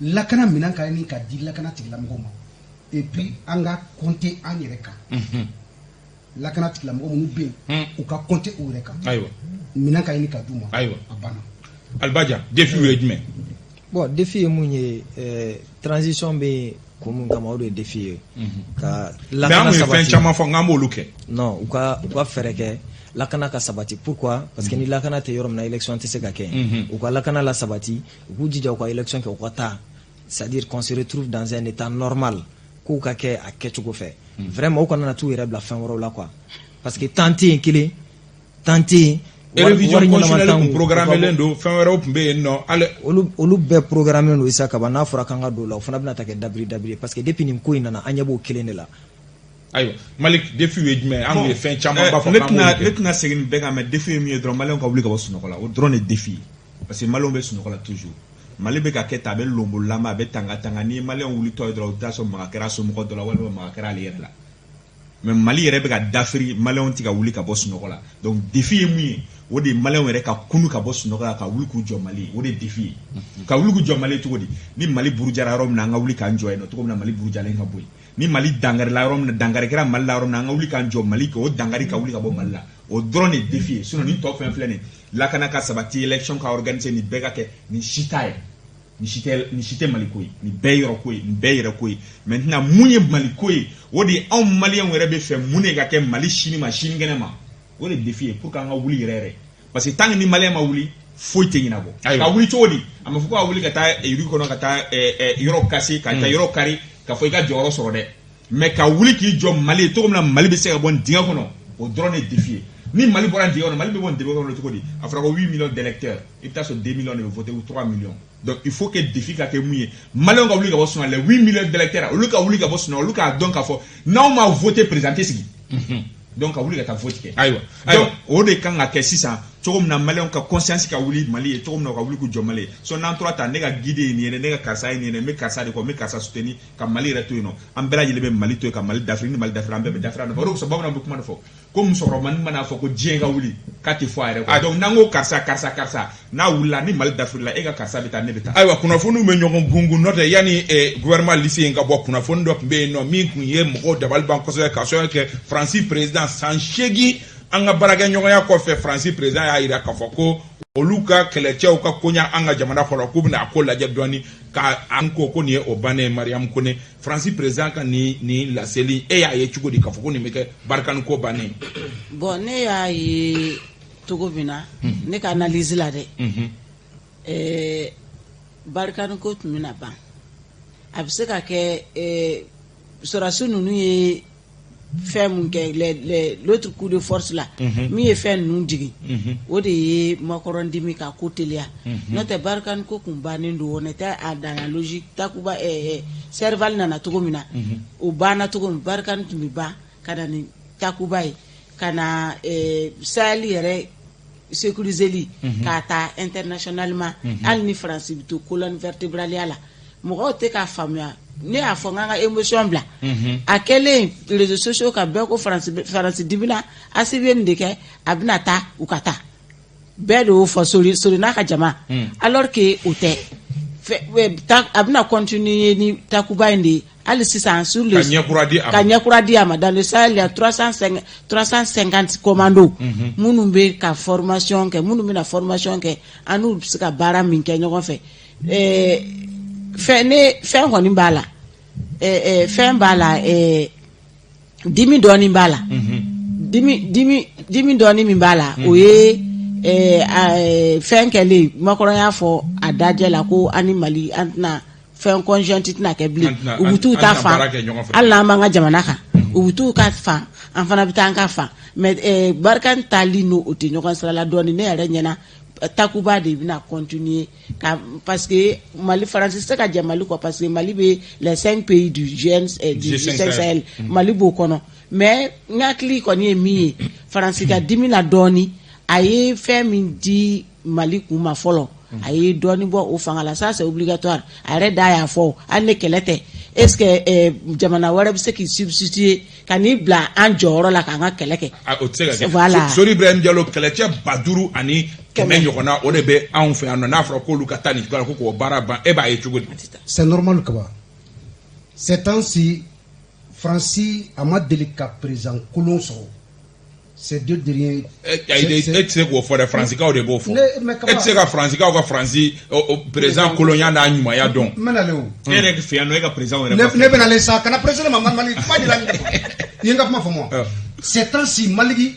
E: Lakana minɛn ka ɲini k'a di lakana tigilamɔgɔw ma. Et puis an ka compter an yɛrɛ kan. Lakana tigilamɔgɔ minnu bɛ yen, u ka compter u yɛrɛ kan. Minɛn ka ɲini ka d'u ma. A banna.
A: Alibaja, défi ye jumɛn?
D: Bon, défi ye mun ye? Transition bɛ kun mun kama, o de ye défi ye, ka
A: Mais an
D: lakana
A: kun ye fɛn
D: sabati.
A: caman fɔ, k'an b'olu kɛ.
D: Non, u ka fɛɛrɛ kɛ lakana ka sabati. Pourquoi? Parce que ni lakana tɛ yɔrɔ min na, élection tɛ se ka kɛ. U ka lakana la sabati, u k'u jija u ka élection kɛ, u ka taa, c'est à dire qu'on se retrouve dans un état normal, k'u ka kɛ a kɛcogo fɛ. Vraiment, u kana na t'u yɛrɛ bila fɛn wɛrɛw la quoi, parce que temps tɛ yen, kelen temps tɛ yen.
A: Révision constitutionnelle kun programmelen don, fɛn wɛrɛw tun bɛ yen nɔ hali.
D: Olu bɛɛ programmé don. Isa Kaba, n'a fɔra k'an ka don o la, o fana bɛna ta kɛ dabiri dabiri ye, parce que depuis nin ko in nana, an ɲɛ b'o kelen de la.
A: Ayiwa Malik, défi ye jumɛn ye? An kun ye fɛn caman ba fɔ
B: ne
A: k'an b'olu
B: tɛna
A: kɛ.
B: Ne tɛna segin nin bɛɛ kan, mais défi ye min ye dɔrɔn, maliyɛnw ka wuli ka bɔ sunɔgɔ la, o dɔrɔn de ye défi ye, parce que maliyɛnw bɛ sunɔgɔ la toujours. Mali bɛ ka kɛ tan, a bɛ lonbolama, a bɛ tanga tanga. N'i ye maliyɛnw wulitɔ ye dɔrɔn, i bɛ taa sɔrɔ maga kɛra somɔgɔ dɔ la, walima maga kɛra ale yɛrɛ la. Mais Mali yɛrɛ bɛ ka dafiri, maliyɛnw tɛ ka wuli ka bɔ sunɔgɔ la. Donc défi ye mun ye? O de ye maliyɛnw yɛrɛ ka kunu ka bɔ sunɔgɔ la, ka wuli k'u jɔ Mali ye. O de ye défi ye. Ka wuli k'u jɔ Mali ye cogo di? Ni Mali burujara yɔrɔ min na, an ka wuli k'an jɔ yen nɔ cogo min na Mali burujalen ka bɔ yen. Ni Mali dangarila yɔrɔ min na, dankari kɛra Mali la yɔrɔ min na, an ka wuli k'an jɔ Mali o dankari ka wuli ka bɔ Mali la. O dɔrɔn de ye défi ye. Sinon nin tɔ fɛn filɛ nin ye, lakana ka sabati, élection ka organiser, nin bɛɛ ka kɛ, nin si t'a ye, nin si tɛ Mali ko ye, nin bɛɛ ye yɔrɔ ko ye, nin bɛɛ yɛrɛ ko ye. Maintenant, mun ye Mali ko ye? O de ye anw maliyɛnw yɛrɛ bɛ fɛ mun de ka kɛ Mali sini ma, sinikɛnɛ ma. O de ye défi ye pour que an ka wuli yɛrɛ yɛrɛ, parce que tant que ni maliyɛn ma wuli, foyi tɛ ɲɛnabɔ. Ka wuli cogo di? A ma fɔ ko ka wuli ka taa rue kɔnɔ, ka taa yɔrɔ casser, ka taa yɔrɔ kari, ka fɔ i ka jɔyɔrɔ sɔrɔ dɛ. Mais ka wuli k'i jɔ Mali ye cogo min na Mali bɛ se ka bɔ nin dingɛ kɔnɔ, o dɔrɔn de ye défi ye. Ni Mali bɔra nin dingɛ kɔnɔ, Mali bɛ bɔ nin dingɛ kɔnɔ cogo di? A fɔra ko 8 millions d'électeurs, i bɛ taa sɔrɔ 2 millions de bɛ voter ou 3 millions. Donc il faut que défi ka kɛ mun ye? Maliyɛnw ka wuli ka bɔ sunɔgɔ la. Les 8 millions d'électeurs, olu ka wuli ka bɔ sunɔgɔ, olu k'a dɔn k'a fɔ n'anw ma voter, président tɛ sigi. Donc ka wuli ka taa vote kɛ. Donc o de kan ka kɛ sisan cogo min na maliyɛnw ka conscience ka wuli Mali ye cogo min na, u ka wuli k'u jɔ Mali ye. So n'an tora tan, ne ka guide ye nin ye dɛ, ne ka karisa ye nin ye dɛ, n bɛ karisa de kɔ, n bɛ karisa soutenir, ka Mali yɛrɛ to yen nɔ, an bɛɛ lajɛlen bɛ Mali to yen, ka Mali dafiri. Ni Mali dafiri, an bɛɛ bɛ dafiri a nɔfɛ. O de kosɔn bamananw bɛ kuma dɔ fɔ ko musokɔrɔbanin mana fɔ ko diɲɛ ka wuli, k'a tɛ fɔ a yɛrɛ kɔ. Donc n'an ko karisa, karisa, karisa, n'a wulila, ni Mali dafirila, e ka karisa bɛ taa, ne bɛ taa.
A: Ayiwa, kunnafoniw bɛ ɲɔgɔn gungun. N'o tɛ, yanni gouvernement liste in ka bɔ, kunnafoni dɔ tun bɛ yen nɔ min tun ye mɔgɔw dabali ban kosɛbɛ, ka sababu kɛ Faransi président, san 8 an ka baarakɛɲɔgɔnya kɔfɛ, Faransi président y'a jira k'a fɔ ko olu ka kɛlɛcɛw ka koɲa an ka jamana kɔnɔ, k'u bɛna a ko lajɛ dɔɔni ka an ko ko nin ye o bannen ye. Mariam Kone, Faransi président ka nin laseli, e y'a ye cogo di k'a fɔ ko nin bɛ kɛ Barkhane ko bannen ye?
C: Bon, ne y'a ye cogo min na, ne ka analyse la dɛ, Barkhane ko tun bɛna ban. A bɛ se ka kɛ sɔrɔdasi ninnu ye fɛn mun kɛ, l'autre coup de force la, min ye fɛn ninnu jigin, o de ye Macron dimi ka ko teliya. N'o tɛ, Barkhane ko kun bannen don. On était dans la logique Takuba, Serval nana cogo min na, o banna cogo min, Barkhane tun bɛ ban ka na ni Takuba ye, ka na Sahel yɛrɛ sécuriseli k'a ta internationalement. Hali ni Faransi bɛ to colonne vertébrale la, mɔgɔw tɛ k'a faamuya. Ne y'a fɔ n k'an ka émotion bila. A kɛlen réseaux sociaux kan, bɛɛ ko Faransi, Faransi dimina, Asimi ye nin de kɛ, a bɛna taa, u ka taa. Bɛɛ de y'o fɔ, Sori Sori n'a ka jama, alors que o tɛ. A bɛna continuer ni Takuba in de ye hali sisan sur le
A: Ka ɲɛkura di a ma.
C: Ka ɲɛkura di a ma. Dans le Sahel, il y a 305 350 commandos minnu bɛ ka formation kɛ, minnu bɛna formation kɛ, an n'u bɛ se ka baara min kɛ ɲɔgɔn fɛ. Fɛn ne fɛn kɔni b'a la, fɛn b'a la, dimi dɔɔni b'a la. Dimi dɔɔni min b'a la, o ye fɛn kɛlen. Macron y'a fɔ a dajɛ la ko an ni Mali, an tɛna fɛn conjointe tɛna kɛ bilen. U bɛ t'u ta fan, hali n'an b'an ka jamana kan, u bɛ t'u ka fan, an fana bɛ taa an ka fan. Mais Barkhane taali n'o, o tɛ ɲɔgɔn sira la dɔɔni. Ne yɛrɛ ɲɛna, Takuba de bɛna continuer ka, parce que Mali, Faransi tɛ se ka jɛ Mali kɔ, parce que Mali bɛ les cinq pays du G du G5 Sahel, Mali b'o kɔnɔ. Mais n hakili kɔni ye min ye, Faransi ka dimi na dɔɔni, a ye fɛn min di Mali kun ma fɔlɔ, a ye dɔɔni bɔ o fanga la. Ça, c'est obligatoire. A yɛrɛ da y'a fɔ, hali ni kɛlɛ tɛ, est ce que jamana wɛrɛ bɛ se k'i substituer ka n'i bila an jɔyɔrɔ la k'an ka kɛlɛ kɛ?
A: O tɛ se ka kɛ.
C: Voilà.
A: Sori Ibrahim Jalo, kɛlɛcɛ 5100 ɲɔgɔnna, o de bɛ anw fɛ yan nɔ. N'a fɔra k'olu ka taa nin cogoya la, ko k'o baara ban, e b'a ye cogo di?
E: C'est normal, Kaba. Ces temps-ci, Faransi a ma deli ka président kolon sɔrɔ ces deux derniers.
A: E tɛ se k'o fɔ dɛ, Faransikaw de b'o fɔ. E tɛ se ka Faransikaw ka Faransi président kolonya n'a ɲumanya dɔn.
E: N bɛna le o.
B: E yɛrɛ fɛ yan nɔ, e ka président yɛrɛ.
E: Ne bɛna le sa, kana président ma Mali kuma de la. I ye n ka kuma faamu wa? Ces temps-ci, Mali,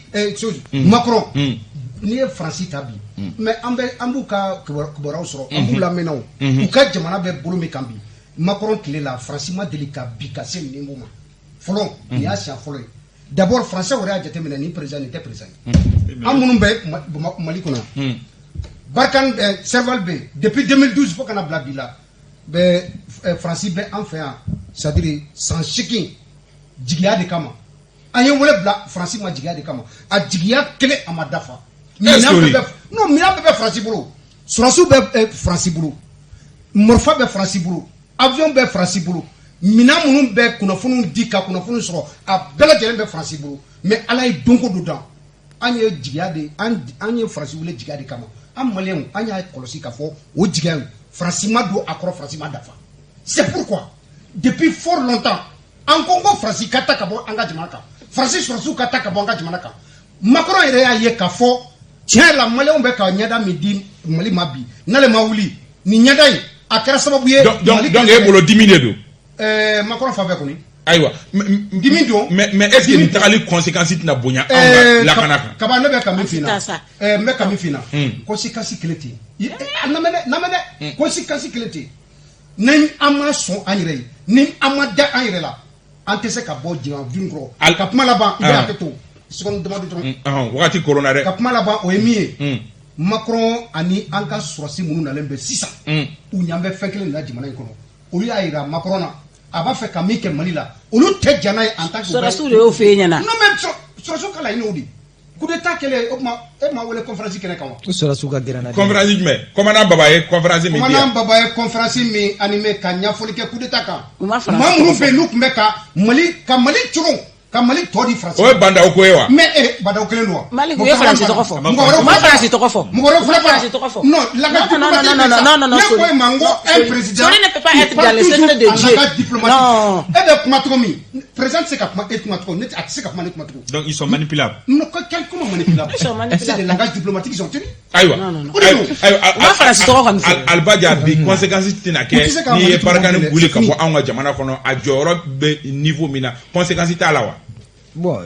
E: Macron, n'i ye Faransi ta bi, mais an bɛ an b'u ka kibaruyaw sɔrɔ, an b'u lamɛnna o. U ka jamana bɛ bolo min kan bi, Macron tile la, Faransi ma deli ka bi ka se nin niveau ma fɔlɔ. Nin y'a siɲɛ fɔlɔ ye. D'abord, Français yɛrɛ y'a jateminɛ, nin président nin tɛ président ye. An minnu bɛ Mali kɔnɔ, Barkhane, Serval bɛ yen depuis 2012 fo ka na bila bi la. Bɛ Faransi bɛ an fɛ yan, c'est à dire san 8, jigiya de kama. An ye wele bila Faransi ma jigiya de kama. A jigiya kelen, a ma dafa. Minɛn bɛɛ bɛ, non, minɛn bɛɛ bɛ Faransi bolo. Sɔrɔdasiw bɛ Faransi bolo, marifa bɛ Faransi bolo, avion bɛ Faransi bolo, minɛn minnu bɛ kunnafoniw di ka kunnafoni sɔrɔ, a bɛɛ lajɛlen bɛ Faransi bolo. Mais Ala ye donko dɔ dan an ye, jigiya de. An ye Faransi wele jigiya de kama. An Maliyɛnw, an y'a kɔlɔsi k'a fɔ o jigiya in, Faransi ma don a kɔrɔ, Faransi ma dafa. C'est pourquoi depuis fort longtemps, an ko Faransi ka ta ka bɔ an ka jamana kan, Faransi sɔrɔdasiw ka ta ka bɔ an ka jamana kan. Macron yɛrɛ y'a ye k'a fɔ tiɲɛ la, Maliyɛnw bɛ ka ɲɛda min di Mali ma bi, n'ale ma wuli nin ɲɛda in, a kɛra sababu ye.
A: Donc e bolo, dimi de don?
E: Macron fan fɛ kɔni.
A: Ayiwa.
E: Dimi don.
A: Mais est ce que nin tagali conséquence tɛna bonya anw ka lakana kan?
E: Kaba, ne bɛ ka min f'i ɲɛna, n bɛ ka min f'i ɲɛna, conséquence kelen tɛ yen. A lamɛn dɛ, lamɛn dɛ, conséquence kelen tɛ yen. Ni an ma sɔn an yɛrɛ ye, ni an ma da an yɛrɛ la, an tɛ se ka bɔ jɛngɛ kɔrɔ. Ka kuma laban, i bɛ hakɛ to seconde damadɔ dɔrɔn.
A: Wagati koronna dɛ.
E: Ka kuma laban, o ye min ye, Macron ani an ka sɔrɔdasi minnu nalen bɛ sisan, u ɲan bɛ fɛn kelen de la jamana in kɔnɔ. Olu y'a yira Macron na, a b'a fɛ ka min kɛ Mali la, olu tɛ jɛn n'a ye en tant que.
C: Sɔrɔdasiw de y'o f'e ɲɛna.
E: Non, mais sɔrɔdasiw ka laɲini o de coup d'état kɛlen, o tuma e ma wele conférence kɛnɛ kan wa?
D: Sɔrɔdasiw ka gɛrɛnna.
A: Conférence jumɛn? Commandant Baba ye conférence min di yan.
E: Commandant Baba ye conférence min animé ka ɲɛfɔli kɛ coup d'état kan.
C: U ma Faransi
E: Maa minnu bɛ yen, n'u tun bɛ ka Mali, ka Mali coron, ka Mali tɔ di Faransi.
A: O ye Bandaw ko ye wa?
E: Mais Bandaw kelen don wa?
C: Mali, u ye Faransi tɔgɔ fɔ.
E: Mɔgɔ wɛrɛw
C: U ma Faransi tɔgɔ fɔ.
E: Mɔgɔ wɛrɛw
C: U ma
E: fana.
C: Faransi tɔgɔ fɔ.
E: Non, langage
C: Non, non, non, non, non, non, non,
E: ne ko e ma n ko un président.
C: Sori ne peut pas être dans le secret de
E: en
C: Dieu.
E: langage diplomatique.
C: Non.
E: E bɛ kuma cogo min, président tɛ se ka kuma e kuma cogo, ne a tɛ se ka kuma ne kuma cogo.
B: Donc ils sont manipulables.
E: Non, quel, comment manipulable?
C: Ils sont manipulables.
E: C'est le langage diplomatique qu'ils ont tenu.
A: Ayiwa.
C: Non, non, non.
E: O de don.
A: Ayiwa.
C: U ma Faransi tɔgɔ kɔni fɔ.
A: Alibaja, bi conséquence tɛna
E: U tɛ se
A: kɛ
E: ka
A: n'i ye
E: Mali tɔgɔ
A: Barkhane
E: minɛ,
A: wuli ka
E: c'est
A: bɔ anw ka jamana kɔnɔ, a jɔyɔrɔ bɛ niveau min na, conséquence t'a la wa?
D: Bon,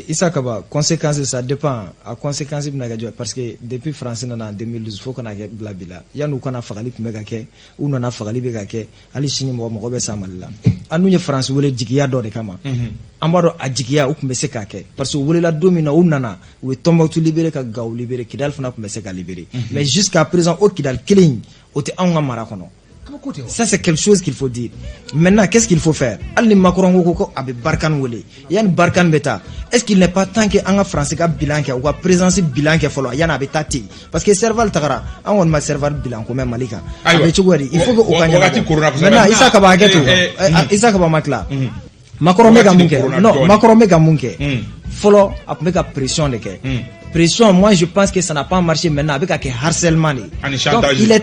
D: Issa Kaba, conséquence, ça dépend. A conséquence bɛna kɛ jumɛn? Parce que depuis France nana en 2012 fo kana kɛ bila bi la, yanni u kana, fagali tun bɛ ka kɛ. U nana, fagali bɛ ka kɛ. Hali sini, mɔgɔ mɔgɔ bɛ sa Mali la. An dun ye France wele jigiya dɔ de kama. An b'a dɔn a jigiya, u tun bɛ se k'a kɛ, parce que u welela don min na, u nana, u ye Tombouctou libéré, ka Gao libéré, Kidal fana tun bɛ se ka libéré. Mais jusqu'à présent, o Kidal kelen in, o tɛ anw ka mara kɔnɔ.
E: Kabako tɛ wa?
D: Ça, c'est quelque chose qu'il faut dire. Maintenant, qu'est-ce qu'il faut faire? Hali ni Macron ko a bɛ Barkhane wele, yanni Barkhane bɛ taa, est-ce qu'il n'est pas temps que an ka France ka bilan kɛ, u ka présence bilan kɛ fɔlɔ, yanni a bɛ taa ten? Parce que Serval tagara, an kɔni ma Serval bilan ko mɛn Mali kan. A
A: Ayiwa.
D: bɛ cogo di? Il faut que o ka
A: Wagati
D: ɲɛnabɔ.
A: koronna kosɛbɛ.
D: Maintenant, Issa Kaba, hakɛ to. Issa Kaba ma tila. Macron bɛ ka
A: Wagati
D: mun
A: de
D: kɛ?
A: koronna
D: Non,
A: dɔɔni.
D: Macron bɛ ka mun kɛ? Fɔlɔ, a tun bɛ ka pression de kɛ. Pression, moi je pense que ça n'a pas marché. Maintenant, a bɛ ka kɛ harcèlement de ye.
A: Ani
D: Donc
A: chantage.
D: il est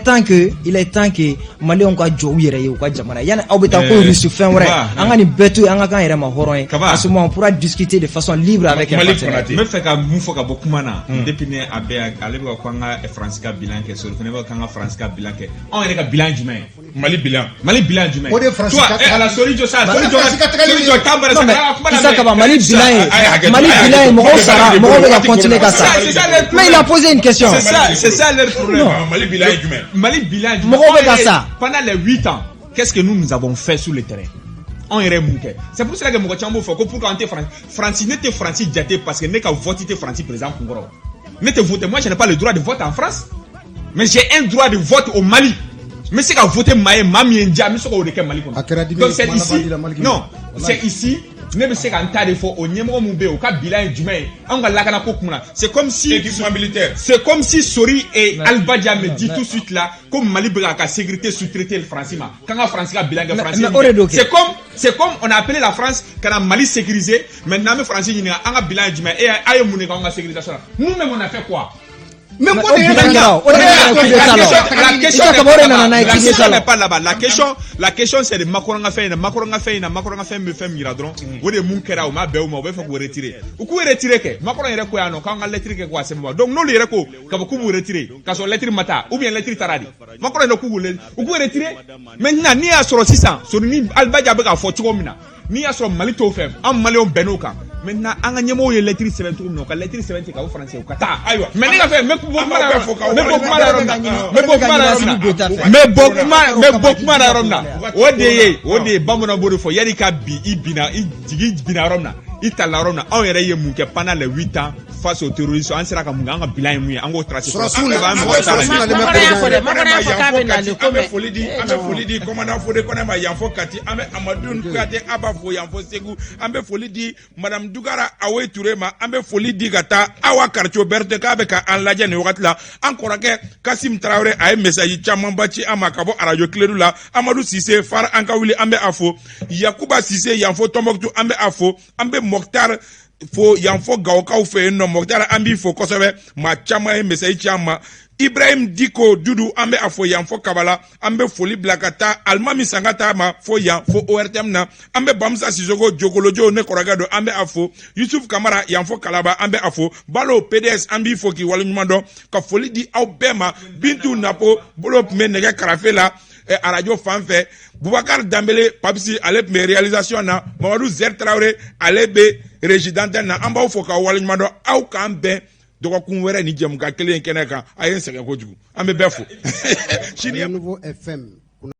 D: temps que Maliyɛnw ka jɔ u yɛrɛ ye u ka jamana, yanni aw bɛ taa ko Russe fɛn wɛrɛ.
B: Kaba,
D: An ka nin bɛɛ to yen, an ka k'an yɛrɛ ma hɔrɔn ye.
B: Kaba.
D: En ce moment, on pourra discuter de façon libre avec un
A: Malik
D: partenaire.
A: Konate.
B: N bɛ fɛ ka mun fɔ ka bɔ kuma na? Depuis ne a bɛ, ale bɛ ka ko an ka Faransi ka bilan kɛ, Sori fana bɛ ka an ka Faransi ka bilan kɛ. Anw yɛrɛ ka bilan jumɛn ye?
A: Mali bilan.
B: Mali bilan jumɛn?
E: O de ye Faransi
B: Toi,
E: ka-
B: eh, ala Sori jɔ sa, Sori jɔ.
E: Faransi ka tagali
B: Sori jɔ, tan bara sa,
D: Non, mais
B: ka kuma
D: Issa
B: lamɛn.
D: Kaba, Mali bilan
A: Ayi, hakɛ
D: ye
A: to,
D: Mali
A: ayi,
D: bilan ye
A: hakɛ to.
D: mɔgɔw sara, mɔgɔw bɛ ka
A: Waati
D: continuer ka
A: kɔnɔ.
D: sa.
B: C'est ça leur
D: Mais il a posé une question.
B: C'est ça leur problème.
A: Non. Mali bilan ye jumɛn?
B: Mali bilan ye jumɛn?
D: Mɔgɔw bɛ ka
B: Anw yɛrɛ-
D: sa.
B: Pendant les 8 ans, qu'est-ce que nous nous avons fait sur le terrain? Anw yɛrɛ ye mun kɛ? C'est pour cela que mɔgɔ caman b'o fɔ ko pourquoi an tɛ Faransi. Faransi, ne tɛ Faransi jate parce que ne ka vote tɛ Faransi président kunkɔrɔ. Ne tɛ voter, moi je n'ai pas le droit de vote en France. Mais j'ai un droit de vote au Mali. N bɛ se ka voter maa ye, maa min ye n diya, n bɛ se k'o de kɛ Mali kɔnɔ.
E: A kɛra dimi
B: Donc
E: ye,
B: c'est
E: kuma laban
B: ici
E: di la Maliki
B: non,
E: ma.
B: c'est ici ne bɛ se ka n ta de fɔ. O ɲɛmɔgɔ mun bɛ yen, o ka bilan ye jumɛn ye anw ka lakana ko kun na? C'est comme si
A: Équipement militaire.
B: C'est comme si Sori et Albadia me
D: mais-
B: dit tout de suite là ko Mali bɛ k'a ka sécurité sous-traiter Faransi ma, k'an ka Faransi ka bilan kɛ. Faransi
D: Mais o de don kɛ.
B: C'est comme on a appelé la France ka na Mali sécuriser. Maintenant, an bɛ Faransi ɲininka an ka bilan ye jumɛn e, a ye mun de kɛ anw ka sécurisation na? Nous-mêmes, on a fait quoi?
E: Mais
D: Mais
E: ko de
D: o
E: ye
D: bilan kɛra o, o de nana coup d'état
B: La
D: la.
B: question, la question
D: Issa
B: n'est
D: Kaba, o
B: pas
D: de nana n'a ye
B: là-bas. La
D: coup d'état
B: question
D: la.
B: n'est pas là-bas. La question, c'est de Macron ka fɛn in na, Macron ka fɛn in na, Macron ka fɛn bɛ fɛn min yira dɔrɔn. O de ye mun kɛra, o ma bɛn u ma, u bɛ fɛ k'u retirer. U k'u retirer kɛ. Macron yɛrɛ ko yan nɔ k'an ka lettre kɛ k'a sɛbɛn. Donc n'olu yɛrɛ ko k'a fɔ k'u b'u retirer, k'a sɔrɔ lettre ma taa, ou bien lettre taara de. Macron yɛrɛ k'u u k'u retirer. Maintenant, n'i y'a sɔrɔ sisan, Sori ni Albadia bɛ k'a fɔ cogo min na, n'i y'a sɔrɔ Mali t'o fɛ, an Maliyɛnw bɛnn'o kan. Maintenant, an ka ɲɛmɔgɔw ye lettre sɛbɛn cogo min na, u ka lettre sɛbɛn ten ka fɔ Français u ka taa.
A: Ayiwa.
B: Mais ne ka fɛn, n bɛ bɔ kuma la
A: An b'aw
B: yɔrɔ
A: bɛɛ fo k'aw
B: n bɛ bɔ kuma la yɔrɔ min na, n bɛ bɔ kuma la yɔrɔ min na, n bɛ bɔ kuma, n bɛ bɔ kuma la yɔrɔ min na, o de ye bamananw b'o de fɔ: yanni ka bin, i binna, i jigi binna yɔrɔ min na, i tala yɔrɔ min na. Anw yɛrɛ ye mun kɛ pendant les 8 ans face aux terroristes? An sera ka mun kɛ? An ka bilan ye mun ye? An k'o tracer.
E: Sɔrɔsiw na-
B: An mɔgɔ t'a la.
E: sɔrɔsiw nalen bɛ
C: Macron y'a fɔ dɛ,
E: président
C: Macron y'a fɔ k'a bɛ nalen ko
A: An bɛ
C: mais
A: foli di, an bɛ foli di commandant Fode Kɔnɛ ma yan fɔ Kati. An bɛ Amadu Kuyate Aba fo yan fɔ Segu. An bɛ foli di madame Dugara Awoye Ture ma. An bɛ foli di ka taa Awa Karico Berete k'a bɛ ka an lajɛ nin wagati la. An kɔrɔkɛ Kasim Tarawele, a ye message camanba ci an ma ka bɔ arajo Kiledu la. Amadu Sise Fara, an ka wuli, an bɛ a fo. Yakuba Sise yan fɔ Tɔnbɔkutu, an bɛ a fo. An bɛ Mɔkitar fo yan fɔ Gawokaw fɛ yen nɔ. Mɔkitar, an b'i fo kosɛbɛ. Maa caman ye message ci an ma. Ibrahim Diko Dudu, an bɛ a fo yan fɔ Kabala. An bɛ foli bila ka taa Alimami Sangata ma fo yan fo ORTM na. An bɛ Bamusa Sisoko Jokolojo, ne kɔrɔkɛ don, an bɛ a fo. Yusuf Kamara yan fɔ Kalaba, an bɛ a fo. Balo PDS, an b'i fo k'i waleɲuman dɔn, ka foli di aw bɛɛ ma. Bintu Napo bolo tun bɛ nɛgɛ karafe la arajo fan fɛ. Bubakar Danbele Papisi, ale tun bɛ réalisation na. Mamadu Zer Tarawele, ale bɛ régie d'antenne na. An b'aw fo k'aw waleɲuman dɔn. Aw k'an bɛn dɔgɔkun wɛrɛ ni jɛmukan kelen in kɛnɛ kan. A ye n sɛgɛn kojugu, an bɛ bɛɛ fo sini.
E: Renouveau FM.